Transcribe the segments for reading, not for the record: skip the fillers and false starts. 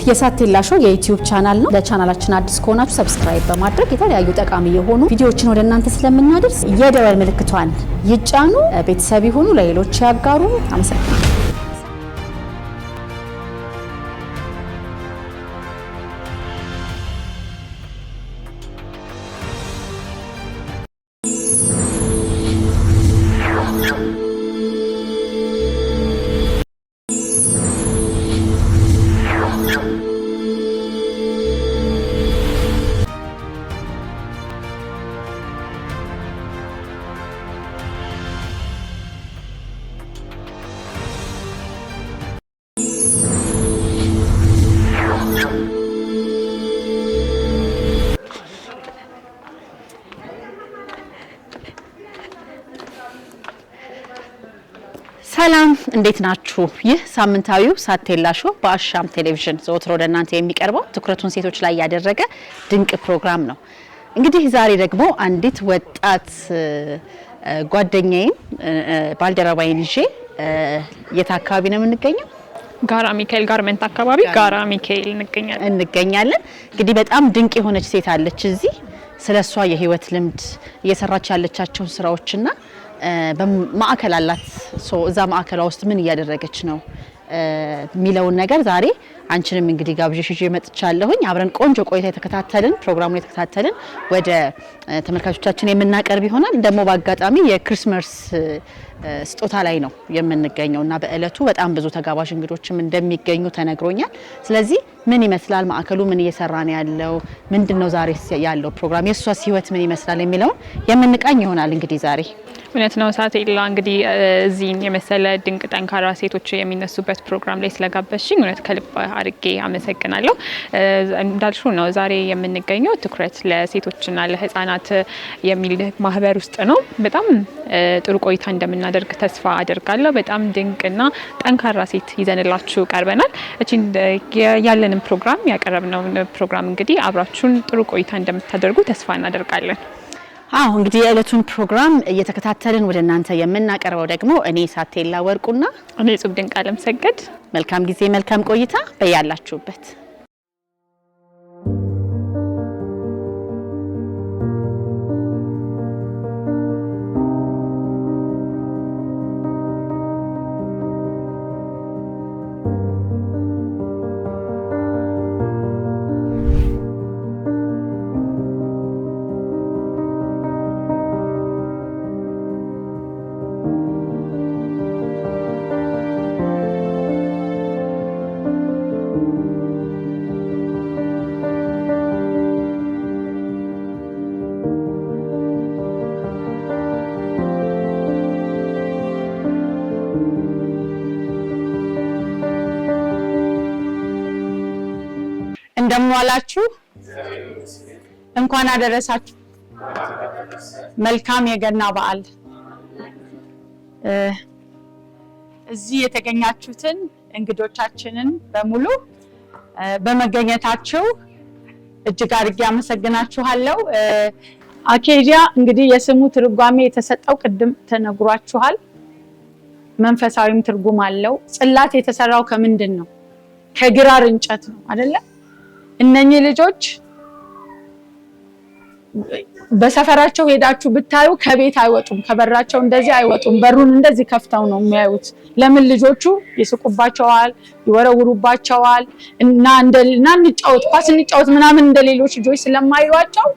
የሳቴላ ሾው የ YouTube channel ነው። ለቻናላችን አዲስ ከሆናችሁ subscribe በማድረግ የተለያዩ ጠቃሚ የሆኑ ቪዲዮዎችን ወደ እናንተ ስለምናደርስ የደወል ምልክቷን ይጫኑ፣ ቤተሰብ ይሁኑ፣ ለሌሎች ያጋሩ። አመሰግናለሁ። ሰላም፣ እንዴት ናችሁ? ይህ ሳምንታዊው ሳቴላ ሾው በአሻም ቴሌቪዥን ዘወትር ወደ እናንተ የሚቀርበው ትኩረቱን ሴቶች ላይ ያደረገ ድንቅ ፕሮግራም ነው። እንግዲህ ዛሬ ደግሞ አንዲት ወጣት ጓደኛዬን ባልደረባዬን ይዤ የት አካባቢ ነው የምንገኘው? ጋራ ሚካኤል ጋርመንት አካባቢ ጋራ ሚካኤል እንገኛለን። እንግዲህ በጣም ድንቅ የሆነች ሴት አለች እዚህ። ስለ እሷ የህይወት ልምድ፣ እየሰራች ያለቻቸውን ስራዎችና ማዕከል አላት። እዛ ማዕከሏ ውስጥ ምን እያደረገች ነው የሚለውን ነገር ዛሬ አንቺንም እንግዲህ ጋብዤሽ ይዤ መጥቻለሁኝ። አብረን ቆንጆ ቆይታ የተከታተልን ፕሮግራሙን የተከታተልን ወደ ተመልካቾቻችን የምናቀርብ ይሆናል። ደግሞ በአጋጣሚ የ Christmas ስጦታ ላይ ነው የምንገኘው እና በእለቱ በጣም ብዙ ተጋባዥ እንግዶችም እንደሚገኙ ተነግሮኛል። ስለዚህ ምን ይመስላል ማዕከሉ፣ ምን እየሰራ ነው ያለው፣ ምንድን ነው ዛሬ ያለው ፕሮግራም፣ የእሷስ ህይወት ምን ይመስላል የሚለውን የምንቃኝ ይሆናል እንግዲህ ዛሬ። እውነት ነው ሳቴላ፣ እንግዲህ እዚህን የመሰለ ድንቅ ጠንካራ ሴቶች የሚነሱበት ፕሮግራም ላይ ስለጋበዝሽኝ እውነት ከልብ አድርጌ አመሰግናለሁ። እንዳልሽው ነው ዛሬ የምንገኘው ትኩረት ለሴቶችና ለህጻናት የሚል ማህበር ውስጥ ነው። በጣም ጥሩ ቆይታ እንደምናደርግ ተስፋ አደርጋለሁ። በጣም ድንቅና ጠንካራ ሴት ይዘንላችሁ ቀርበናል። እቺን ያለንን ፕሮግራም ያቀረብነውን ፕሮግራም እንግዲህ አብራችሁን ጥሩ ቆይታ እንደምታደርጉ ተስፋ እናደርጋለን። አዎ፣ እንግዲህ የዕለቱን ፕሮግራም እየተከታተልን ወደ እናንተ የምናቀርበው ደግሞ እኔ ሳቴላ ወርቁና እኔ ጹብ ድንቅ አለም ሰገድ። መልካም ጊዜ፣ መልካም ቆይታ በያላችሁበት። እንደምን ዋላችሁ? እንኳን አደረሳችሁ። መልካም የገና በዓል። እዚህ የተገኛችሁትን እንግዶቻችንን በሙሉ በመገኘታችሁ እጅግ አድርጌ አመሰግናችኋለሁ። አኬዲያ እንግዲህ የስሙ ትርጓሜ የተሰጠው ቅድም ተነግሯችኋል። መንፈሳዊም ትርጉም አለው። ጽላት የተሰራው ከምንድን ነው? ከግራር እንጨት ነው አይደለ? እነኚህ ልጆች በሰፈራቸው ሄዳችሁ ብታዩ ከቤት አይወጡም፣ ከበራቸው እንደዚህ አይወጡም። በሩን እንደዚህ ከፍተው ነው የሚያዩት። ለምን? ልጆቹ ይስቁባቸዋል፣ ይወረውሩባቸዋል እና እንጫወት ኳስ እንጫወት ምናምን እንደ ሌሎች ልጆች ስለማይሏቸው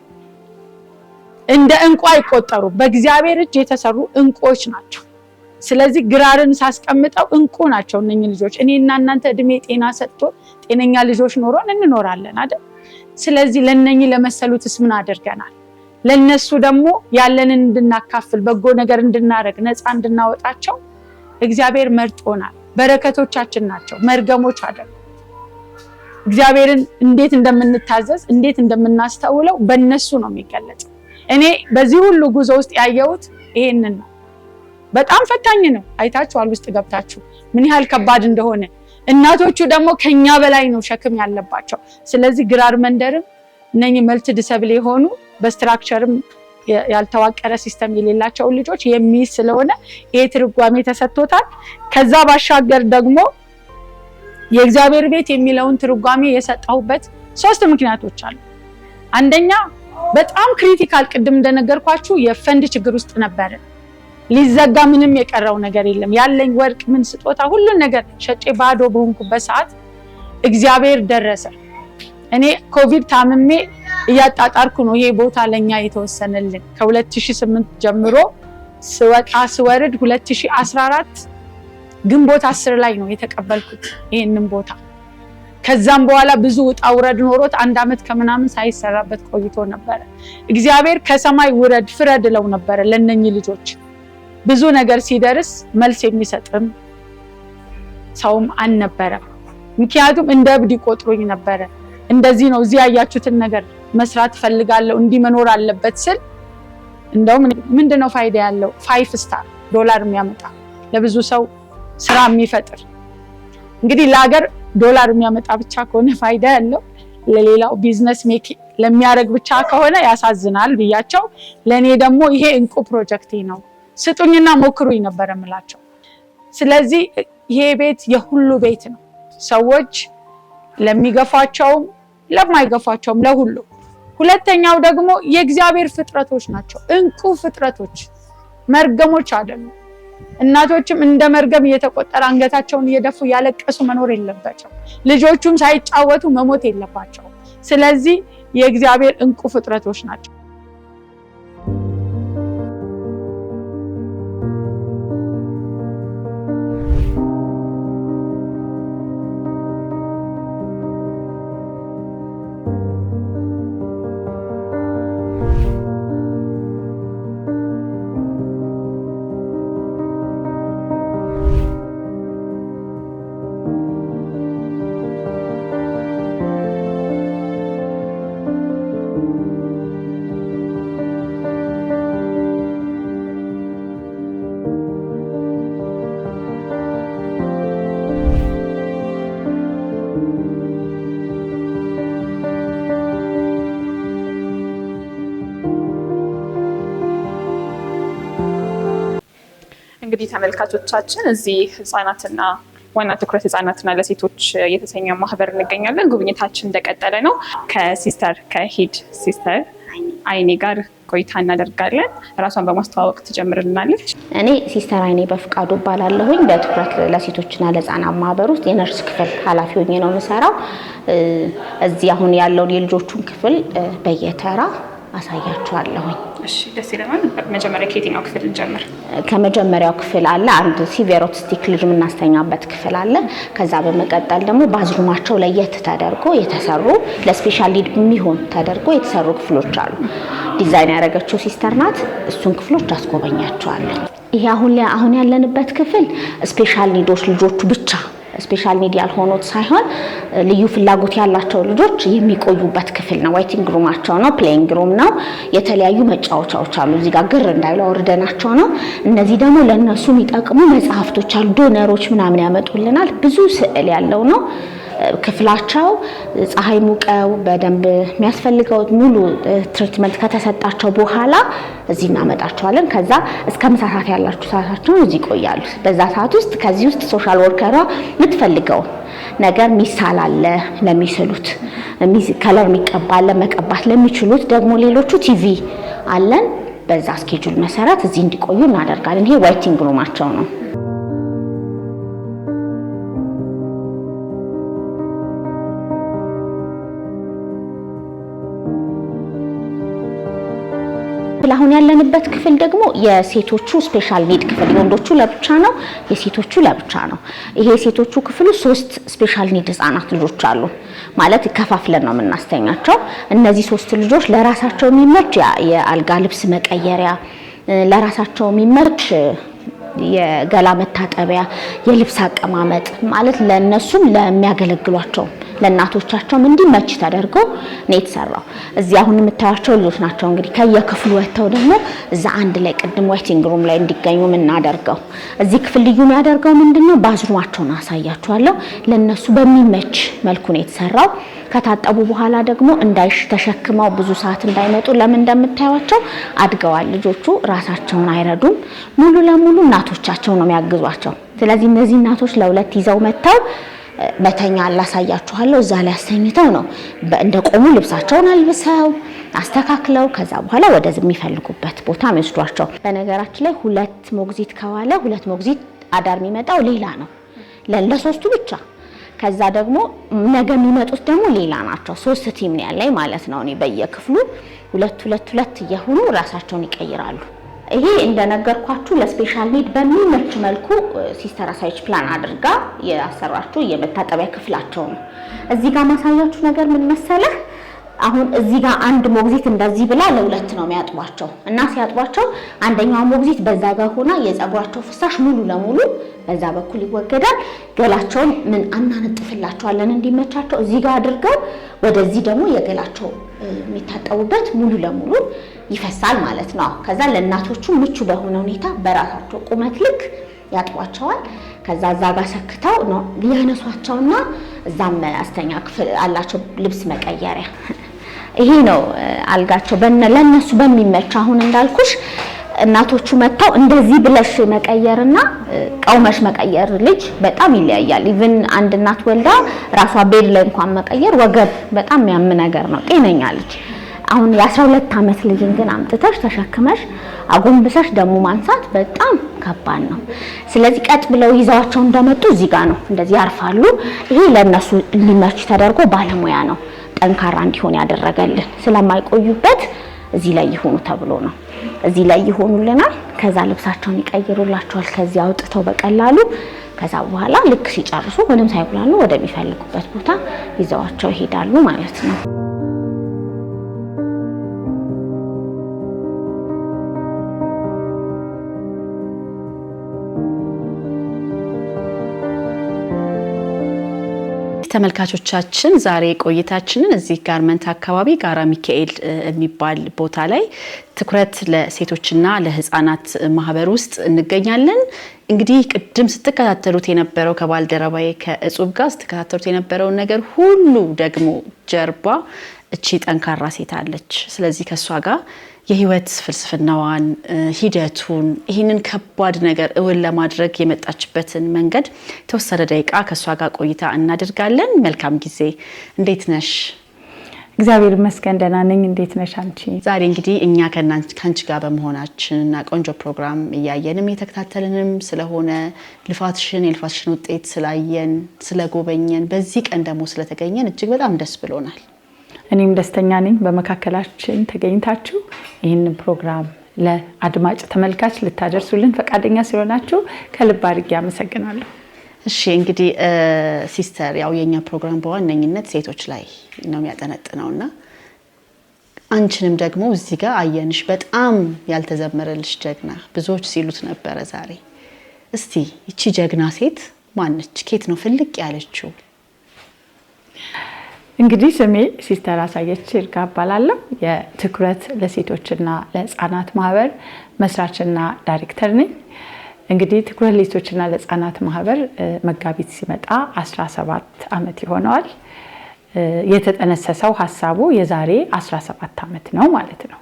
እንደ እንቁ አይቆጠሩም። በእግዚአብሔር እጅ የተሰሩ እንቁዎች ናቸው። ስለዚህ ግራርን ሳስቀምጠው እንቁ ናቸው እነኚህ ልጆች። እኔና እናንተ እድሜ ጤና ሰጥቶ ጤነኛ ልጆች ኖሮን እንኖራለን አይደል? ስለዚህ ለነኚህ ለመሰሉትስ ምን አድርገናል? ለነሱ ደግሞ ያለንን እንድናካፍል፣ በጎ ነገር እንድናደርግ፣ ነፃ እንድናወጣቸው እግዚአብሔር መርጦናል። በረከቶቻችን ናቸው፣ መርገሞች አይደሉም። እግዚአብሔርን እንዴት እንደምንታዘዝ እንዴት እንደምናስተውለው በእነሱ ነው የሚገለጸው። እኔ በዚህ ሁሉ ጉዞ ውስጥ ያየሁት ይሄንን ነው። በጣም ፈታኝ ነው። አይታችኋል፣ ውስጥ ገብታችሁ ምን ያህል ከባድ እንደሆነ። እናቶቹ ደግሞ ከኛ በላይ ነው ሸክም ያለባቸው። ስለዚህ ግራር መንደርም እነኚህ multi disable የሆኑ በ structure ም ያልተዋቀረ system የሌላቸውን ልጆች የሚይዝ ስለሆነ ይሄ ትርጓሜ ተሰጥቶታል። ከዛ ባሻገር ደግሞ የእግዚአብሔር ቤት የሚለውን ትርጓሜ የሰጠሁበት ሶስት ምክንያቶች አሉ። አንደኛ በጣም critical፣ ቅድም እንደነገርኳችሁ የፈንድ ችግር ውስጥ ነበረ። ሊዘጋ ምንም የቀረው ነገር የለም። ያለኝ ወርቅ፣ ምን ስጦታ፣ ሁሉን ነገር ሸጬ ባዶ በሆንኩበት ሰዓት እግዚአብሔር ደረሰ። እኔ ኮቪድ ታምሜ እያጣጣርኩ ነው ይሄ ቦታ ለኛ የተወሰነልን። ከ2008 ጀምሮ ስወጣ ስወርድ 2014 ግንቦት 10 ላይ ነው የተቀበልኩት ይሄንን ቦታ። ከዛም በኋላ ብዙ ውጣ ውረድ ኖሮት አንድ አመት ከምናምን ሳይሰራበት ቆይቶ ነበረ። እግዚአብሔር ከሰማይ ውረድ ፍረድ እለው ነበረ ለእነኚህ ልጆች። ብዙ ነገር ሲደርስ መልስ የሚሰጥም ሰውም አልነበረም። ምክንያቱም እንደ እብድ ይቆጥሩኝ ነበረ። እንደዚህ ነው፣ እዚህ ያያችሁትን ነገር መስራት እፈልጋለሁ፣ እንዲህ መኖር አለበት ስል እንደውም ምንድነው ፋይዳ ያለው 5 star ዶላር የሚያመጣ፣ ለብዙ ሰው ስራ የሚፈጥር፣ እንግዲህ ለሀገር ዶላር የሚያመጣ ብቻ ከሆነ ፋይዳ ያለው፣ ለሌላው business make ለሚያደርግ ብቻ ከሆነ ያሳዝናል ብያቸው፣ ለእኔ ደግሞ ይሄ እንቁ ፕሮጀክቴ ነው፣ ስጡኝና ሞክሩኝ ነበር የምላቸው። ስለዚህ ይሄ ቤት የሁሉ ቤት ነው። ሰዎች ለሚገፏቸውም ለማይገፏቸውም ለሁሉ። ሁለተኛው ደግሞ የእግዚአብሔር ፍጥረቶች ናቸው፣ እንቁ ፍጥረቶች፣ መርገሞች አይደሉም። እናቶችም እንደ መርገም እየተቆጠረ አንገታቸውን እየደፉ እያለቀሱ መኖር የለባቸው። ልጆቹም ሳይጫወቱ መሞት የለባቸው። ስለዚህ የእግዚአብሔር እንቁ ፍጥረቶች ናቸው። እንግዲህ ተመልካቾቻችን፣ እዚህ ህጻናትና ዋና ትኩረት ህጻናትና ለሴቶች የተሰኘ ማህበር እንገኛለን። ጉብኝታችን እንደቀጠለ ነው። ከ sister ከ head sister አይኔ ጋር ቆይታ እናደርጋለን። ራሷን በማስተዋወቅ ትጀምርልናለች። እኔ ሲስተር አይኔ በፍቃዱ እባላለሁኝ። በትኩረት ለሴቶችና ለህጻናት ማህበር ውስጥ የነርስ ክፍል ኃላፊ ሆኜ ነው የምሰራው። እዚህ አሁን ያለውን የልጆቹን ክፍል በየተራ አሳያችኋለሁኝ። እሺ፣ ደስ ይለናል። መጀመሪያ ከየትኛው ክፍል እንጀምር? ከመጀመሪያው ክፍል አለ አንድ severe autistic ልጅ የምናስተኛበት ክፍል አለ። ከዛ በመቀጠል ደግሞ bathroom ኣቸው ለየት ተደርጎ የተሰሩ፣ ለ special need የሚሆን ተደርጎ የተሰሩ ክፍሎች አሉ። ዲዛይን ያደረገችው ሲስተር ናት። እሱን ክፍሎች አስጎበኛቸዋለሁ። ይሄ አሁን ያለንበት ክፍል special need ኦች ልጆቹ ብቻ፣ special need ያልሆኑት ሳይሆን ልዩ ፍላጎት ያላቸው ልጆች የሚቆዩበት ክፍል ነው። Waiting room ኣቸው ነው፣ playing room ነው። የተለያዩ መጫወቻዎች አሉ። እዚህ ጋር ግር እንዳይሉ አውርደናቸው ነው። እነዚህ ደግሞ ለእነሱ የሚጠቅሙ መጽሐፍቶች አሉ። Donor ኦች ምናምን ያመጡልናል። ብዙ ስዕል ያለው ነው ክፍላቸው። ፀሐይ ሙቀው በደንብ የሚያስፈልገው ሙሉ treatment ከተሰጣቸው በኋላ እዚህ እናመጣቸዋለን። ከዛ እስከ ምሳ ሰዓት ያላችሁ ሰዓታቸውን እዚህ ይቆያሉ። በዛ ሰዓት ውስጥ ከዚህ ውስጥ social worker ሯ የምትፈልገው ነገር ሚሳል አለ ለሚስሉት፣ color የሚቀባ አለ መቀባት ለሚችሉት፣ ደግሞ ሌሎቹ ቲቪ አለን። በዛ schedule መሰረት እዚህ እንዲቆዩ እናደርጋለን። ይሄ waiting room ኣቸው ነው። አሁን ያለንበት ክፍል ደግሞ የሴቶቹ special need ክፍል፣ የወንዶቹ ለብቻ ነው፣ የሴቶቹ ለብቻ ነው። ይሄ የሴቶቹ ክፍሉ ሶስት special need ህጻናት ልጆች አሉ። ማለት ከፋፍለን ነው የምናስተኛቸው። እነዚህ ሶስት ልጆች ለራሳቸው የሚመች የአልጋ ልብስ መቀየሪያ፣ ለራሳቸው የሚመች የገላ መታጠቢያ፣ የልብስ አቀማመጥ፣ ማለት ለነሱም ለሚያገለግሏቸው ለእናቶቻቸውም እንዲመች ተደርጎ ነው የተሰራው። እዚህ አሁን የምታያቸው ልጆች ናቸው እንግዲህ ከየክፍሉ ወጥተው ደግሞ እዛ አንድ ላይ ቅድም waiting room ላይ እንዲገኙ የምናደርገው። እዚህ ክፍል ልዩ የሚያደርገው ምንድነው? Bathroom ኣቸውን አሳያችኋለሁ። ለነሱ በሚመች መልኩ ነው የተሰራው። ከታጠቡ በኋላ ደግሞ እንዳይሽ ተሸክመው ብዙ ሰዓት እንዳይመጡ። ለምን እንደምታዩቸው አድገዋል ልጆቹ፣ ራሳቸውን አይረዱም። ሙሉ ለሙሉ እናቶቻቸው ነው የሚያግዟቸው። ስለዚህ እነዚህ እናቶች ለሁለት ይዘው መጥተው መተኛ አላሳያችኋለሁ። እዛ ላይ አስተኝተው ነው እንደቆሙ ልብሳቸውን አልብሰው አስተካክለው ከዛ በኋላ ወደዚህ የሚፈልጉበት ቦታ የሚወስዷቸው። በነገራችን ላይ 2 ሞግዚት ከዋለ 2 ሞግዚት አዳር የሚመጣው ሌላ ነው ለሶስቱ ብቻ። ከዛ ደግሞ ነገ የሚመጡት ደግሞ ሌላ ናቸው። 3 team ነው ያለኝ ማለት ነው። እኔ በየክፍሉ 2 2 2 እየሆኑ ራሳቸውን ይቀይራሉ። ይሄ እንደነገርኳችሁ ለ special need በሚመች መልኩ ሲስተር አሳይች ፕላን አድርጋ ያሰራችሁ የመታጠቢያ ክፍላቸው ነው። እዚህ ጋር ማሳያችሁ ነገር ምን መሰለህ? አሁን እዚህ ጋር አንድ ሞግዚት እንደዚህ ብላ ለሁለት ነው የሚያጥቧቸው እና ሲያጥቧቸው አንደኛው ሞግዚት በዛ ጋር ሆና የፀጉራቸው ፍሳሽ ሙሉ ለሙሉ በዛ በኩል ይወገዳል። ገላቸውን ምን አናነጥፍላቸዋለን እንዲመቻቸው እዚህ ጋር አድርገው ወደዚህ ደግሞ የገላቸው የሚታጠቡበት ሙሉ ለሙሉ ይፈሳል ማለት ነው። ከዛ ለእናቶቹ ምቹ በሆነ ሁኔታ በራሳቸው ቁመት ልክ ያጥቧቸዋል። ከዛ እዛ ጋር ሰክተው ነው ያነሷቸውና እዛም አስተኛ ክፍል አላቸው ልብስ መቀየሪያ። ይሄ ነው አልጋቸው ለነሱ በሚመች። አሁን እንዳልኩሽ እናቶቹ መጥተው እንደዚህ ብለሽ መቀየርና ቀውመሽ መቀየር ልጅ በጣም ይለያያል። Even አንድ እናት ወልዳ ራሷ bed ላይ እንኳን መቀየር ወገብ በጣም የሚያም ነገር ነው ጤነኛ ልጅ። አሁን የ12 ዓመት ልጅን ግን አምጥተሽ ተሸክመሽ አጎንብሰሽ ደግሞ ማንሳት በጣም ከባድ ነው። ስለዚህ ቀጥ ብለው ይዘዋቸው እንደመጡ እዚህ ጋር ነው እንደዚህ ያርፋሉ። ይሄ ለነሱ ሊመች ተደርጎ ባለሙያ ነው ጠንካራ እንዲሆን ያደረገልን። ስለማይቆዩበት እዚህ ላይ ይሆኑ ተብሎ ነው። እዚህ ላይ ይሆኑልናል። ከዛ ልብሳቸውን ይቀይሩላቸዋል ከዚህ አውጥተው በቀላሉ። ከዛ በኋላ ልክ ሲጨርሱ ምንም ሳይጉላሉ ወደሚፈልጉበት ቦታ ይዘዋቸው ይሄዳሉ ማለት ነው። ተመልካቾቻችን ዛሬ ቆይታችንን እዚህ ጋርመንት አካባቢ ጋራ ሚካኤል የሚባል ቦታ ላይ ትኩረት ለሴቶችና ለህፃናት ማህበር ውስጥ እንገኛለን። እንግዲህ ቅድም ስትከታተሉት የነበረው ከባልደረባዬ ከእጹብ ጋር ስትከታተሉት የነበረው ነገር ሁሉ ደግሞ ጀርባ እቺ ጠንካራ ሴት አለች። ስለዚህ ከሷ ጋር የህይወት ፍልስፍናዋን ሂደቱን ይህንን ከባድ ነገር እውን ለማድረግ የመጣችበትን መንገድ ተወሰነ ደቂቃ ከሷ ጋር ቆይታ እናደርጋለን። መልካም ጊዜ። እንዴት ነሽ? እግዚአብሔር ይመስገን ደህና ነኝ። እንዴት ነሽ አንቺ? ዛሬ እንግዲህ እኛ ካንቺ ጋር በመሆናችን እና ቆንጆ ፕሮግራም እያየንም የተከታተልንም ስለሆነ ልፋትሽን የልፋትሽን ውጤት ስላየን ስለጎበኘን በዚህ ቀን ደግሞ ስለተገኘን እጅግ በጣም ደስ ብሎናል። እኔም ደስተኛ ነኝ በመካከላችን ተገኝታችሁ ይህንን ፕሮግራም ለአድማጭ ተመልካች ልታደርሱልን ፈቃደኛ ስለሆናችሁ ከልብ አድርጌ አመሰግናለሁ። እሺ እንግዲህ ሲስተር ያው የኛ ፕሮግራም በዋነኝነት ሴቶች ላይ ነው የሚያጠነጥነውና አንቺንም ደግሞ እዚህ ጋር አየንሽ። በጣም ያልተዘመረልሽ ጀግና ብዙዎች ሲሉት ነበረ ዛሬ። እስቲ እቺ ጀግና ሴት ማነች? ኬት ነው ፍልቅ ያለችው? እንግዲህ ስሜ ሲስተር አሳየች ይርጋ እባላለሁ። የትኩረት ለሴቶችና ለህፃናት ማህበር መስራችና ዳይሬክተር ነኝ። እንግዲህ ትኩረት ለሴቶችና ለህፃናት ማህበር መጋቢት ሲመጣ 17 ዓመት ይሆነዋል። የተጠነሰሰው ሐሳቡ የዛሬ 17 ዓመት ነው ማለት ነው።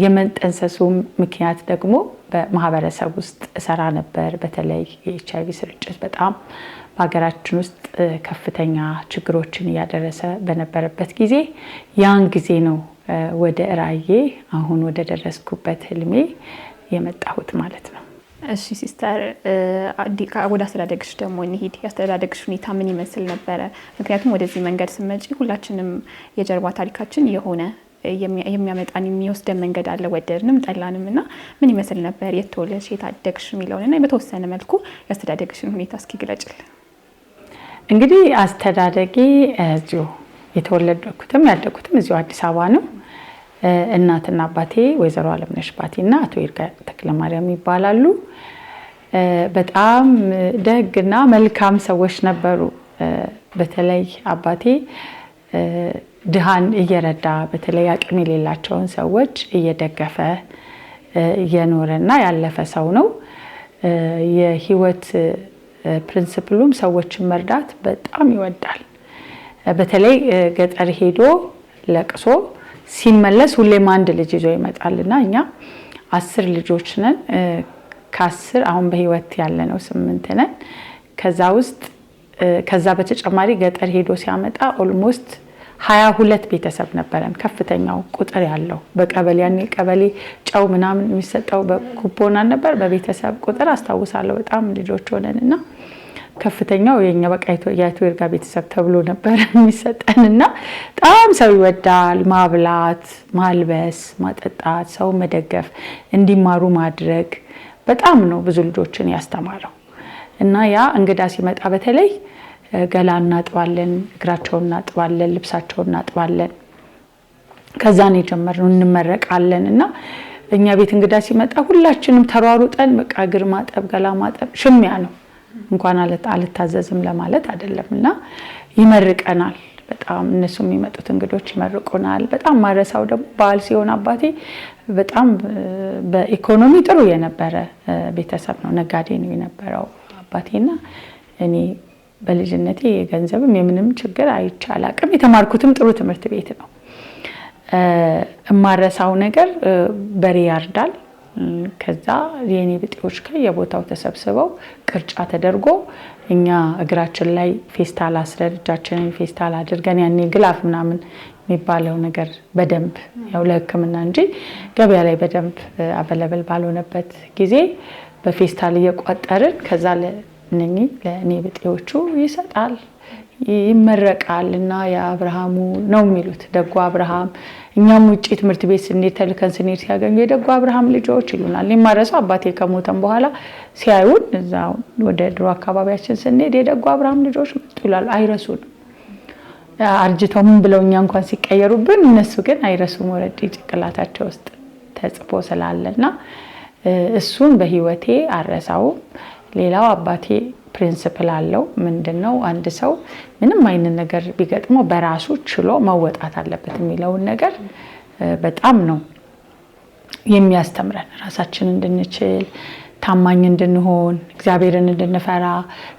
የመጠንሰሱ ምክንያት ደግሞ በማህበረሰብ ውስጥ እሰራ ነበር። በተለይ የኤችአይቪ ስርጭት በጣም በሀገራችን ውስጥ ከፍተኛ ችግሮችን እያደረሰ በነበረበት ጊዜ ያን ጊዜ ነው ወደ ራዕዬ አሁን ወደ ደረስኩበት ህልሜ የመጣሁት ማለት ነው። እሺ ሲስተር ወደ አስተዳደግሽ ደግሞ እንሂድ። የአስተዳደግሽ ሁኔታ ምን ይመስል ነበረ? ምክንያቱም ወደዚህ መንገድ ስመጪ ሁላችንም የጀርባ ታሪካችን የሆነ የሚያመጣን የሚወስደን መንገድ አለ ወደድንም ጠላንም እና ምን ይመስል ነበር? የት ተወለድሽ፣ የት አደግሽ የሚለውንና በተወሰነ መልኩ የአስተዳደግሽን ሁኔታ እስኪ ግለጪልን። እንግዲህ አስተዳደጌ እዚሁ የተወለድኩትም ያደግኩትም እዚሁ አዲስ አበባ ነው። እናትና አባቴ ወይዘሮ አለምነሽ ባቴና አቶ ይርጋ ተክለማርያም ይባላሉ። በጣም ደግና መልካም ሰዎች ነበሩ። በተለይ አባቴ ድሃን እየረዳ በተለይ አቅም የሌላቸውን ሰዎች እየደገፈ እየኖረና ያለፈ ሰው ነው። የህይወት principle ኡም ሰዎችን መርዳት በጣም ይወዳል። በተለይ ገጠር ሄዶ ለቅሶ ሲመለስ ሁሌም አንድ ልጅ ይዞ ይመጣልና እኛ 10 ልጆች ነን። ከ10 አሁን በህይወት ያለነው 8 ነን። ከዛ ውስጥ ከዛ በተጨማሪ ገጠር ሄዶ ሲያመጣ almost 22 ቤተሰብ ነበረን፣ ከፍተኛው ቁጥር ያለው በቀበሌ። ያኔ ቀበሌ ጨው ምናምን የሚሰጠው በኩፖን ነበር፣ በቤተሰብ ቁጥር አስታውሳለሁ። በጣም ልጆች ሆነን እና ከፍተኛው የኛ በቃ የአቶ ይርጋ ቤተሰብ ተብሎ ነበር የሚሰጠን። እና በጣም ሰው ይወዳል። ማብላት፣ ማልበስ፣ ማጠጣት፣ ሰው መደገፍ፣ እንዲማሩ ማድረግ፣ በጣም ነው ብዙ ልጆችን ያስተማረው። እና ያ እንግዳ ሲመጣ በተለይ ገላ እናጥባለን፣ እግራቸውን እናጥባለን፣ ልብሳቸውን እናጥባለን። ከዛ ነው የጀመርነው፣ እንመረቃለን። እና እኛ ቤት እንግዳ ሲመጣ ሁላችንም ተሯሩጠን በቃ እግር ማጠብ፣ ገላ ማጠብ ሽሚያ ነው፣ እንኳን አልታዘዝም ለማለት አይደለም። እና ይመርቀናል በጣም፣ እነሱ የሚመጡት እንግዶች ይመርቁናል። በጣም ማረሳው ደግሞ በዓል ሲሆን አባቴ በጣም በኢኮኖሚ ጥሩ የነበረ ቤተሰብ ነው፣ ነጋዴ ነው የነበረው አባቴና እኔ በልጅነቴ የገንዘብም የምንም ችግር አይቼ አላቅም። የተማርኩትም ጥሩ ትምህርት ቤት ነው። እማረሳው ነገር በሬ ያርዳል። ከዛ የኔ ብጤዎች ከየቦታው ተሰብስበው ቅርጫ ተደርጎ እኛ እግራችን ላይ ፌስታል አስረን፣ እጃችንን ፌስታል አድርገን፣ ያኔ glove ምናምን የሚባለው ነገር በደንብ ያው ለሕክምና እንጂ ገበያ ላይ በደንብ available ባልሆነበት ጊዜ በፌስታል እየቋጠርን ከዛ ለእነኚህ ለእኔ ብጤዎቹ ይሰጣል፣ ይመረቃል። እና የአብርሃሙ ነው የሚሉት፣ ደጉ አብርሃም። እኛም ውጭ ትምህርት ቤት ስንሄድ፣ ተልከን ስንሄድ ሲያገኙ የደጉ አብርሃም ልጆች ይሉናል። የማረሳው አባቴ ከሞተም በኋላ ሲያዩን እዛ ወደ ድሮ አካባቢያችን ስንሄድ የደጉ አብርሃም ልጆች መጡ ይላሉ። አይረሱንም። አርጅተው ምን ብለው እኛ እንኳን ሲቀየሩብን እነሱ ግን አይረሱም። ወረድ ጭንቅላታቸው ውስጥ ተጽፎ ስላለና እሱን በህይወቴ አረሳውም። ሌላው አባቴ principle አለው። ምንድነው? አንድ ሰው ምንም አይነት ነገር ቢገጥመው በራሱ ችሎ መወጣት አለበት የሚለውን ነገር በጣም ነው የሚያስተምረን። ራሳችንን እንድንችል፣ ታማኝ እንድንሆን፣ እግዚአብሔርን እንድንፈራ፣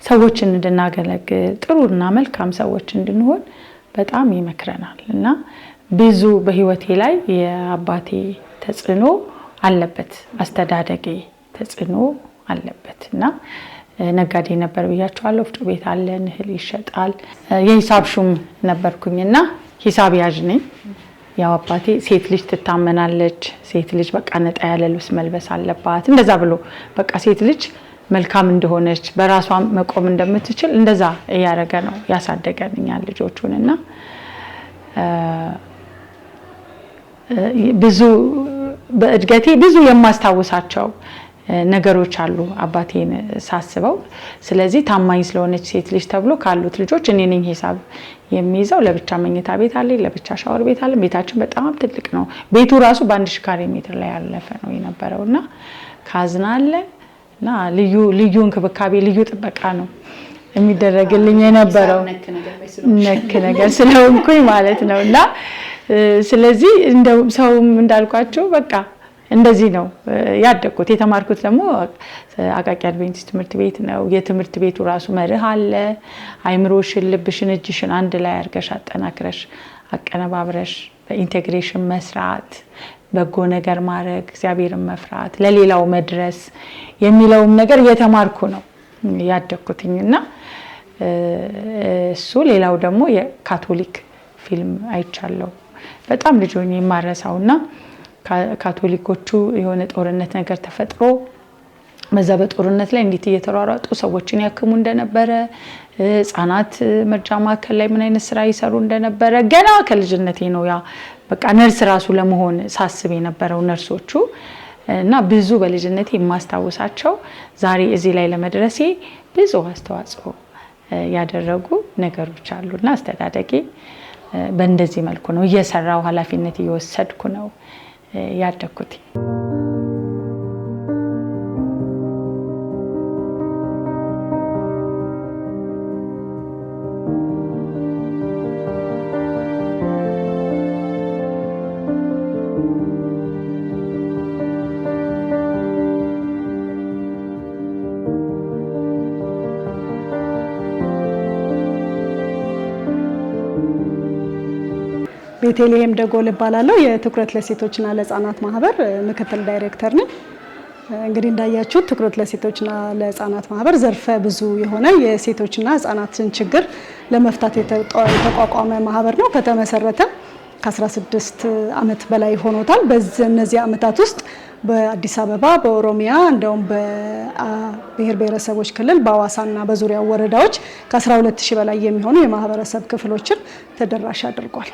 ሰዎችን እንድናገለግል፣ ጥሩና መልካም ሰዎች እንድንሆን በጣም ይመክረናል። እና ብዙ በህይወቴ ላይ የአባቴ ተጽዕኖ አለበት፣ አስተዳደጌ ተጽዕኖ አለበት። እና ነጋዴ ነበር ብያቸዋለሁ። ወፍጮ ቤት አለን፣ እህል ይሸጣል። የሂሳብ ሹም ነበርኩኝና ሂሳብ ያዥ ነኝ። ያው አባቴ ሴት ልጅ ትታመናለች፣ ሴት ልጅ በቃ ነጣ ያለ ልብስ መልበስ አለባት፣ እንደዛ ብሎ በቃ ሴት ልጅ መልካም እንደሆነች፣ በራሷ መቆም እንደምትችል እንደዛ እያደረገ ነው ያሳደገን እኛን ልጆቹን። እና ብዙ በእድገቴ ብዙ የማስታውሳቸው ነገሮች አሉ አባቴን ሳስበው። ስለዚህ ታማኝ ስለሆነች ሴት ልጅ ተብሎ ካሉት ልጆች እኔ ነኝ ሂሳብ የሚይዘው። ለብቻ መኝታ ቤት አለኝ፣ ለብቻ ሻወር ቤት አለኝ። ቤታችን በጣም ትልቅ ነው። ቤቱ ራሱ በ1000 ካሬ ሜትር ላይ ያለፈ ነው የነበረው። እና ካዝና አለ እና ልዩ ልዩ እንክብካቤ፣ ልዩ ጥበቃ ነው የሚደረግልኝ የነበረው ነክ ነገር ስለሆንኩኝ ማለት ነው። እና ስለዚህ እንደው ሰውም እንዳልኳቸው በቃ እንደዚህ ነው ያደግኩት። የተማርኩት ደግሞ አቃቂ አድቬንቲስት ትምህርት ቤት ነው። የትምህርት ቤቱ ራሱ መርህ አለ። አይምሮሽን፣ ልብሽን፣ እጅሽን አንድ ላይ አድርገሽ አጠናክረሽ አቀነባብረሽ በ integration መስራት፣ በጎ ነገር ማድረግ፣ እግዚአብሔርን መፍራት፣ ለሌላው መድረስ የሚለውም ነገር እየተማርኩ ነው ያደግኩትኝ። እና እሱ ሌላው ደግሞ የካቶሊክ ፊልም አይቻለሁ። በጣም ልጅ ሆኜ የማረሳውና ካቶሊኮቹ የሆነ ጦርነት ነገር ተፈጥሮ በዛ በጦርነት ላይ እንዴት እየተሯሯጡ ሰዎችን ያክሙ እንደነበረ፣ ህጻናት መርጃ ማዕከል ላይ ምን አይነት ስራ ይሰሩ እንደነበረ ገና ከልጅነቴ ነው ያ በቃ ነርስ ራሱ ለመሆን ሳስብ የነበረው ነርሶቹ። እና ብዙ በልጅነቴ የማስታውሳቸው ዛሬ እዚህ ላይ ለመድረሴ ብዙ አስተዋጽኦ ያደረጉ ነገሮች አሉና አስተዳደጌ በእንደዚህ መልኩ ነው፣ እየሰራው ኃላፊነት እየወሰድኩ ነው ያደግኩት። ቤተልሔም ደጎል እባላለሁ። የትኩረት ለሴቶችና ለህጻናት ማህበር ምክትል ዳይሬክተር ነኝ። እንግዲህ እንዳያችሁት ትኩረት ለሴቶችና ለህፃናት ማህበር ዘርፈ ብዙ የሆነ የሴቶችና ህፃናትን ችግር ለመፍታት የተቋቋመ ማህበር ነው። ከተመሰረተ ከ16 ዓመት በላይ ሆኖታል። በእነዚህ ዓመታት ውስጥ በአዲስ አበባ፣ በኦሮሚያ እንደውም በብሔር ብሔረሰቦች ክልል በአዋሳና በዙሪያው ወረዳዎች ከ12,000 በላይ የሚሆኑ የማህበረሰብ ክፍሎችን ተደራሽ አድርጓል።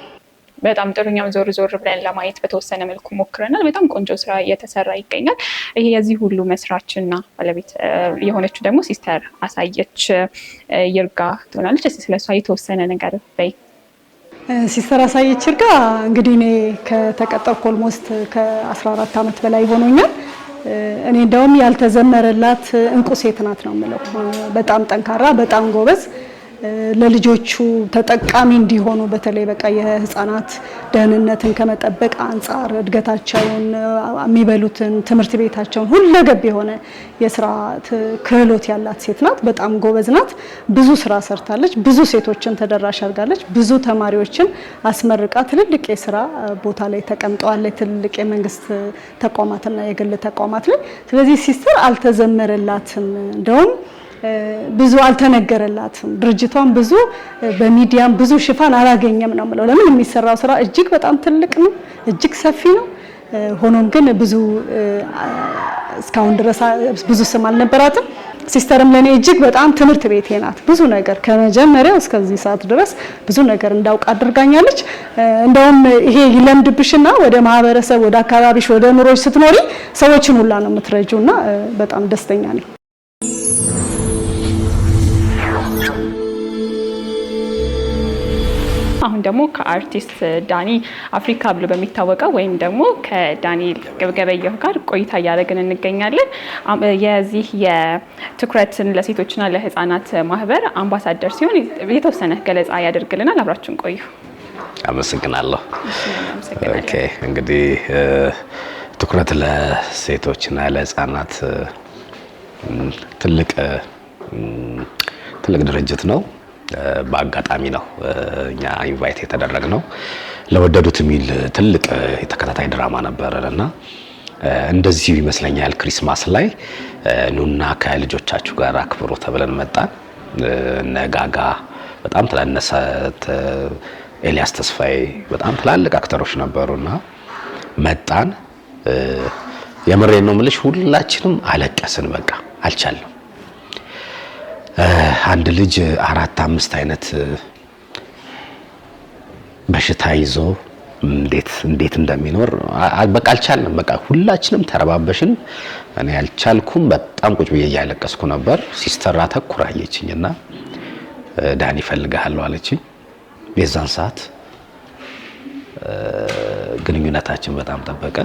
በጣም ጥሩ። እኛም ዞር ዞር ብለን ለማየት በተወሰነ መልኩ ሞክረናል። በጣም ቆንጆ ስራ እየተሰራ ይገኛል። ይሄ የዚህ ሁሉ መስራችና ባለቤት የሆነችው ደግሞ ሲስተር አሳየች ይርጋ ትሆናለች። እስኪ ስለሷ የተወሰነ ነገር በይ። ሲስተር አሳየች ይርጋ እንግዲህ እኔ ከተቀጠርኩ almost ከ14 ዓመት በላይ ሆኖኛል። እኔ እንደውም ያልተዘመረላት እንቁ ሴት ናት ነው የምለው። በጣም ጠንካራ፣ በጣም ጎበዝ፣ ለልጆቹ ተጠቃሚ እንዲሆኑ በተለይ በቃ የህፃናት ደህንነትን ከመጠበቅ አንጻር እድገታቸውን፣ የሚበሉትን፣ ትምህርት ቤታቸውን ሁለገብ የሆነ የስራ ክህሎት ያላት ሴት ናት። በጣም ጎበዝ ናት። ብዙ ስራ ሰርታለች። ብዙ ሴቶችን ተደራሽ አድርጋለች። ብዙ ተማሪዎችን አስመርቃ ትልልቅ የስራ ቦታ ላይ ተቀምጠዋለች። ትልልቅ የመንግስት ተቋማትና የግል ተቋማት ላይ። ስለዚህ ሲስተር አልተዘመረላትም፣ እንደውም ብዙ አልተነገረላትም። ድርጅቷን ብዙ በሚዲያም ብዙ ሽፋን አላገኘም ነው የምለው። ለምን የሚሰራው ስራ እጅግ በጣም ትልቅ ነው፣ እጅግ ሰፊ ነው። ሆኖም ግን ብዙ እስካሁን ድረስ ብዙ ስም አልነበራትም። ሲስተርም ለኔ እጅግ በጣም ትምህርት ቤቴ ናት። ብዙ ነገር ከመጀመሪያው እስከዚህ ሰዓት ድረስ ብዙ ነገር እንዳውቅ አድርጋኛለች። እንደውም ይሄ ይለምድብሽና ወደ ማህበረሰብ፣ ወደ አካባቢሽ፣ ወደ ኑሮሽ ስትኖሪ ሰዎችን ሁላ ነው የምትረጂውና በጣም ደስተኛ ነኝ። አሁን ደግሞ ከአርቲስት ዳኒ አፍሪካ ብሎ በሚታወቀው ወይም ደግሞ ከዳንኤል ገበየሁ ጋር ቆይታ እያደረግን እንገኛለን። የዚህ የትኩረትን ለሴቶችና ለሕፃናት ማህበር አምባሳደር ሲሆን የተወሰነ ገለጻ ያደርግልናል። አብራችሁን ቆዩ። አመሰግናለሁ። Okay፣ እንግዲህ ትኩረት ለሴቶችና ለሕፃናት ትልቅ ትልቅ ድርጅት ነው። በአጋጣሚ ነው እኛ invite የተደረግነው። ለወደዱት የሚል ትልቅ የተከታታይ ድራማ ነበረን እና እንደዚሁ ይመስለኛል Christmas ላይ ኑና ከልጆቻችሁ ጋር አክብሮ ተብለን መጣን። እነ ጋጋ በጣም ትላነሰ ኤልያስ ተስፋዬ በጣም ትላልቅ actor ኦች ነበሩና መጣን። የምሬን ነው የምልሽ፣ ሁላችንም አለቀስን። በቃ አልቻልንም። አንድ ልጅ 4-5 አይነት በሽታ ይዞ እንዴት እንደሚኖር በቃ አልቻልንም። በቃ ሁላችንም ተረባበሽን። እኔ አልቻልኩም። በጣም ቁጭ ብዬ እያለቀስኩ ነበር። ሲስተር አተኩራ አየችኝና ዳኒ እፈልግሃለሁ አለችኝ። የዛን ሰዓት ግንኙነታችን በጣም ጠበቀ።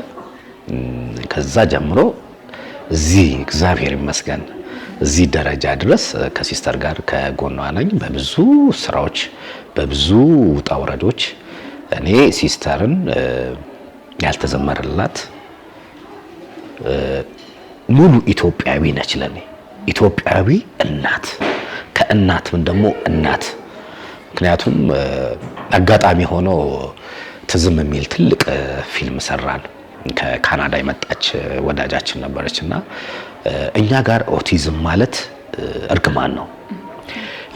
ከዛ ጀምሮ እዚህ እግዚአብሔር ይመስገን እዚህ ደረጃ ድረስ ከሲስተር ጋር ከጎኗ ነኝ። በብዙ ስራዎች፣ በብዙ ውጣ ውረዶች እኔ ሲስተርን ያልተዘመረላት ሙሉ ኢትዮጵያዊ ነች። ለኔ ኢትዮጵያዊ እናት፣ ከእናትም ደግሞ እናት። ምክንያቱም አጋጣሚ ሆኖ ትዝም የሚል ትልቅ ፊልም ሰራን። ከካናዳ የመጣች ወዳጃችን ነበረች እና እኛ ጋር ኦቲዝም ማለት እርግማን ነው።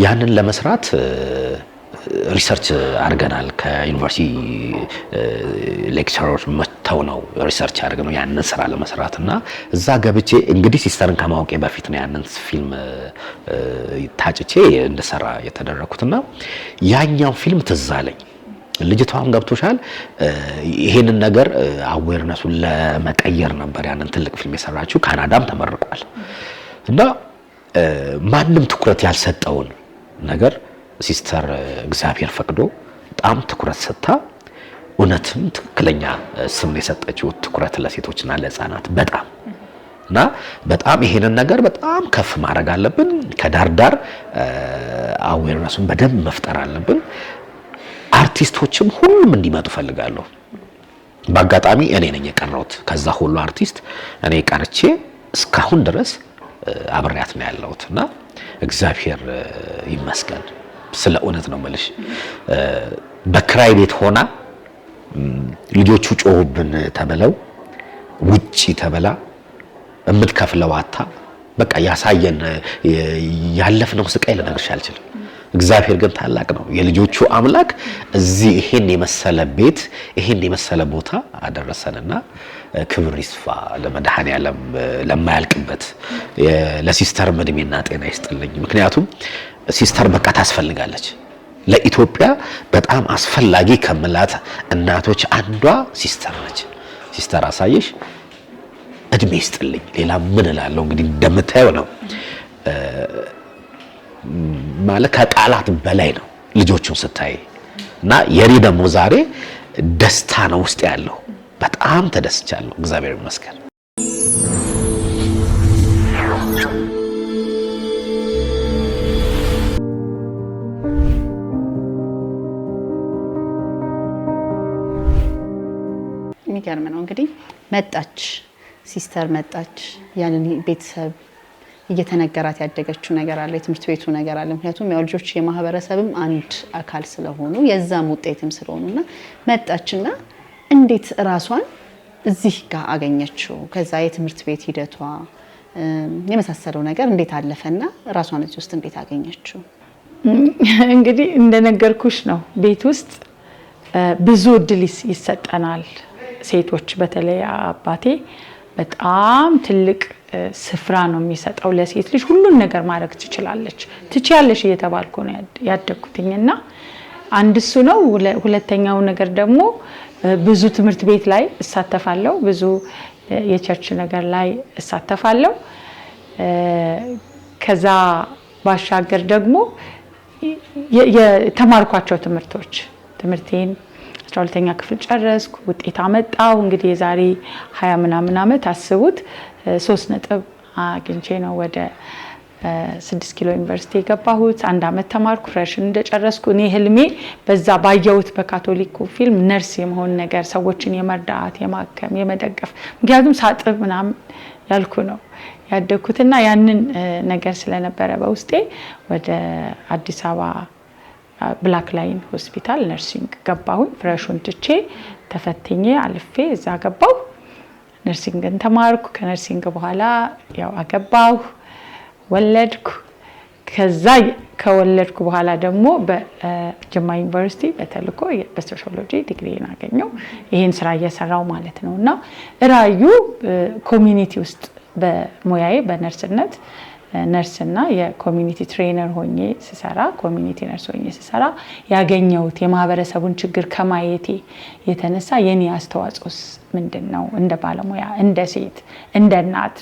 ያንን ለመስራት research አድርገናል። ከዩኒቨርሲቲ lecturer ኦች መጥተው ነው research አድርገነው ያንን ስራ ለመስራት እና እዛ ገብቼ እንግዲህ ሲስተርን ከማወቄ በፊት ነው ያንን ፊልም ታጭቼ እንድሰራ የተደረኩትና ያኛው ፊልም ትዝ አለኝ። ልጅቷም ገብቶሻል፣ ይሄንን ነገር awareness ኡን ለመቀየር ነበር ያንን ትልቅ ፊልም የሰራችው። ካናዳም ተመርቋል እና ማንም ትኩረት ያልሰጠውን ነገር ሲስተር እግዚአብሔር ፈቅዶ በጣም ትኩረት ሰጥታ እውነትም ትክክለኛ ስም የሰጠችው ትኩረት ለሴቶችና ለሕፃናት በጣም እና በጣም ይሄንን ነገር በጣም ከፍ ማድረግ አለብን። ከዳር ዳር awareness ኡን በደንብ መፍጠር አለብን። አርቲስቶችም ሁሉም እንዲመጡ ፈልጋለሁ። በአጋጣሚ እኔ ነኝ የቀረሁት ከዛ ሁሉ አርቲስት እኔ ቀርቼ እስካሁን ድረስ አብሬያት ነው ያለሁት እና እግዚአብሔር ይመስገን። ስለ እውነት ነው የምልሽ። በክራይ ቤት ሆና ልጆቹ ጮሁብን ተብለው ውጪ ተብላ የምትከፍለው አታ በቃ ያሳየን ያለፍነው ስቃይ ልነግርሽ አልችልም። እግዚአብሔር ግን ታላቅ ነው። የልጆቹ አምላክ እዚህ ይሄን የመሰለ ቤት ይሄን የመሰለ ቦታ አደረሰንና ክብር ይስፋ ለመድኃኔዓለም ለማያልቅበት። ለሲስተር እድሜና ጤና ይስጥልኝ። ምክንያቱም ሲስተር በቃ ታስፈልጋለች። ለኢትዮጵያ በጣም አስፈላጊ ከምላት እናቶች አንዷ ሲስተር ነች። ሲስተር አሳየሽ እድሜ ይስጥልኝ። ሌላ ምን እላለሁ? እንግዲህ እንደምታየው ነው ማለት ከቃላት በላይ ነው ልጆቹን ስታይ እና የኔ ደግሞ ዛሬ ደስታ ነው ውስጥ ያለው። በጣም ተደስቻለሁ። እግዚአብሔር ይመስገን። የሚገርም ነው እንግዲህ መጣች ሲስተር መጣች። ያንን ቤተሰብ እየተነገራት ያደገችው ነገር አለ፣ የትምህርት ቤቱ ነገር አለ። ምክንያቱም ያው ልጆች የማህበረሰብም አንድ አካል ስለሆኑ የዛም ውጤትም ስለሆኑና መጣችና እንዴት እራሷን እዚህ ጋር አገኘችው? ከዛ የትምህርት ቤት ሂደቷ የመሳሰለው ነገር እንዴት አለፈና ራሷን እዚህ ውስጥ እንዴት አገኘችው? እንግዲህ እንደነገርኩሽ ነው፣ ቤት ውስጥ ብዙ እድል ይሰጠናል ሴቶች። በተለይ አባቴ በጣም ትልቅ ስፍራ ነው የሚሰጠው ለሴት ልጅ። ሁሉን ነገር ማድረግ ትችላለች፣ ትችያለሽ እየተባልኩ ነው ያደግኩትኝ እና አንድ እሱ ነው። ሁለተኛው ነገር ደግሞ ብዙ ትምህርት ቤት ላይ እሳተፋለሁ፣ ብዙ የ church ነገር ላይ እሳተፋለሁ። ከዛ ባሻገር ደግሞ የተማርኳቸው ትምህርቶች፣ ትምህርቴን 12ኛ ክፍል ጨረስኩ፣ ውጤት አመጣው። እንግዲህ የዛሬ 20 ምናምን ዓመት አስቡት፣ 3 ነጥብ አግኝቼ ነው ወደ 6 ኪሎ ዩኒቨርሲቲ የገባሁት። አንድ አመት ተማርኩ። Fresh እንደጨረስኩ እኔ ህልሜ በዛ ባየሁት በካቶሊኩ ፊልም ነርስ የመሆን ነገር፣ ሰዎችን የመርዳት፣ የማከም፣ የመደገፍ፣ ምክንያቱም ሳጥብ ምናምን ያልኩ ነው ያደግኩትና ያንን ነገር ስለነበረ በውስጤ ወደ አዲስ አበባ ብላክ ላይን ሆስፒታል nursing ገባሁኝ። Fresh ኡን ትቼ ተፈትኜ አልፌ እዛ ገባሁ። Nursing ን ተማርኩ። ከ nursing በኋላ ያው አገባሁ፣ ወለድኩ። ከዛ ከወለድኩ በኋላ ደግሞ በጅማ ዩኒቨርሲቲ በተልእኮ በሶሺዮሎጂ ዲግሪን አገኘው። ይሄን ስራ እየሰራው ማለት ነው። እና ራዩ community ውስጥ በሙያዬ በነርስነት ነርስና የ community trainer ሆኜ ስሰራ፣ community nurse ሆኜ ስሰራ ያገኘሁት የማህበረሰቡን ችግር ከማየቴ የተነሳ የኔ አስተዋጽኦስ ምንድን ነው? እንደ ባለሙያ፣ እንደ ሴት፣ እንደ እናት፣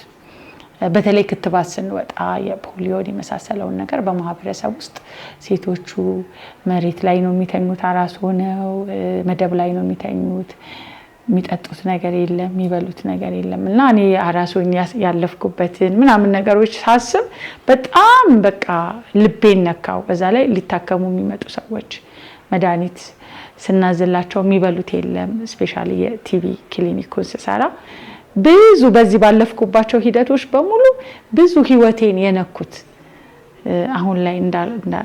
በተለይ ክትባት ስንወጣ የፖሊዮን የመሳሰለውን ነገር በማህበረሰብ ውስጥ ሴቶቹ መሬት ላይ ነው የሚተኙት፣ አራስ ሆነው መደብ ላይ ነው የሚተኙት። የሚጠጡት ነገር የለም፣ የሚበሉት ነገር የለም። እና እኔ አራስ ሆኜ ያለፍኩበትን ምናምን ነገሮች ሳስብ በጣም በቃ ልቤን ነካው። በዛ ላይ ሊታከሙ የሚመጡ ሰዎች መድኃኒት ስናዝላቸው የሚበሉት የለም። Especially የ TB ክሊኒኩን ስሰራ ብዙ በዚህ ባለፍኩባቸው ሂደቶች በሙሉ ብዙ ህይወቴን የነኩት አሁን ላይ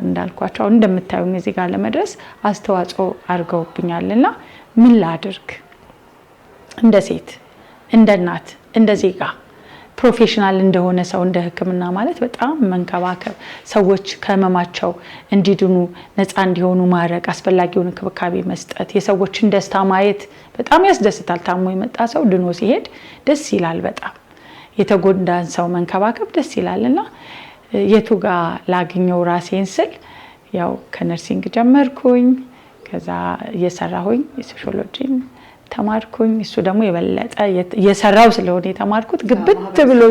እንዳልኳቸው አሁን እንደምታዩኝ እዚህ ጋር ለመድረስ አስተዋጽኦ አድርገውብኛል። እና ምን ላድርግ፣ እንደ ሴት፣ እንደ እናት፣ እንደ ዜጋ፣ professional እንደሆነ ሰው፣ እንደ ሕክምና ማለት በጣም መንከባከብ፣ ሰዎች ከህመማቸው እንዲድኑ፣ ነፃ እንዲሆኑ ማድረግ፣ አስፈላጊውን እንክብካቤ መስጠት፣ የሰዎችን ደስታ ማየት በጣም ያስደስታል። ታሞ የመጣ ሰው ድኖ ሲሄድ ደስ ይላል በጣም። የተጎዳን ሰው መንከባከብ ደስ ይላል። እና የቱ ጋር ላግኘው ራሴን ስል ያው ከ nursing ጀመርኩኝ። ከዛ እየሰራሁኝ የሶሺዮሎጂን ተማርኩኝ። እሱ ደግሞ የበለጠ እየሰራው ስለሆነ የተማርኩት ግብት ብሎ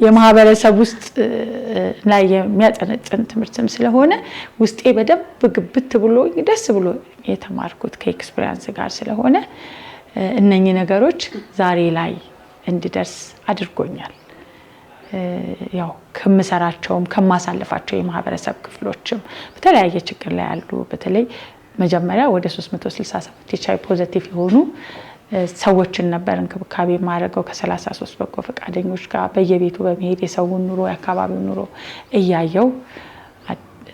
የማህበረሰብ ውስጥ ላይ የሚያጠነጥን ትምህርትም ስለሆነ ውስጤ በደንብ ግብት ብሎ ደስ ብሎ የተማርኩት ከ experience ጋር ስለሆነ እነኚህ ነገሮች ዛሬ ላይ እንድደርስ አድርጎኛል። ያው ከምሰራቸውም ከማሳልፋቸው የማህበረሰብ ክፍሎችም በተለያየ ችግር ላይ ያሉ፣ በተለይ መጀመሪያ ወደ 367 HIV positive የሆኑ ሰዎችን ነበር እንክብካቤ የማደርገው። ከ33 በጎ ፈቃደኞች ጋር በየቤቱ በመሄድ የሰውን ኑሮ፣ የአካባቢውን ኑሮ እያየው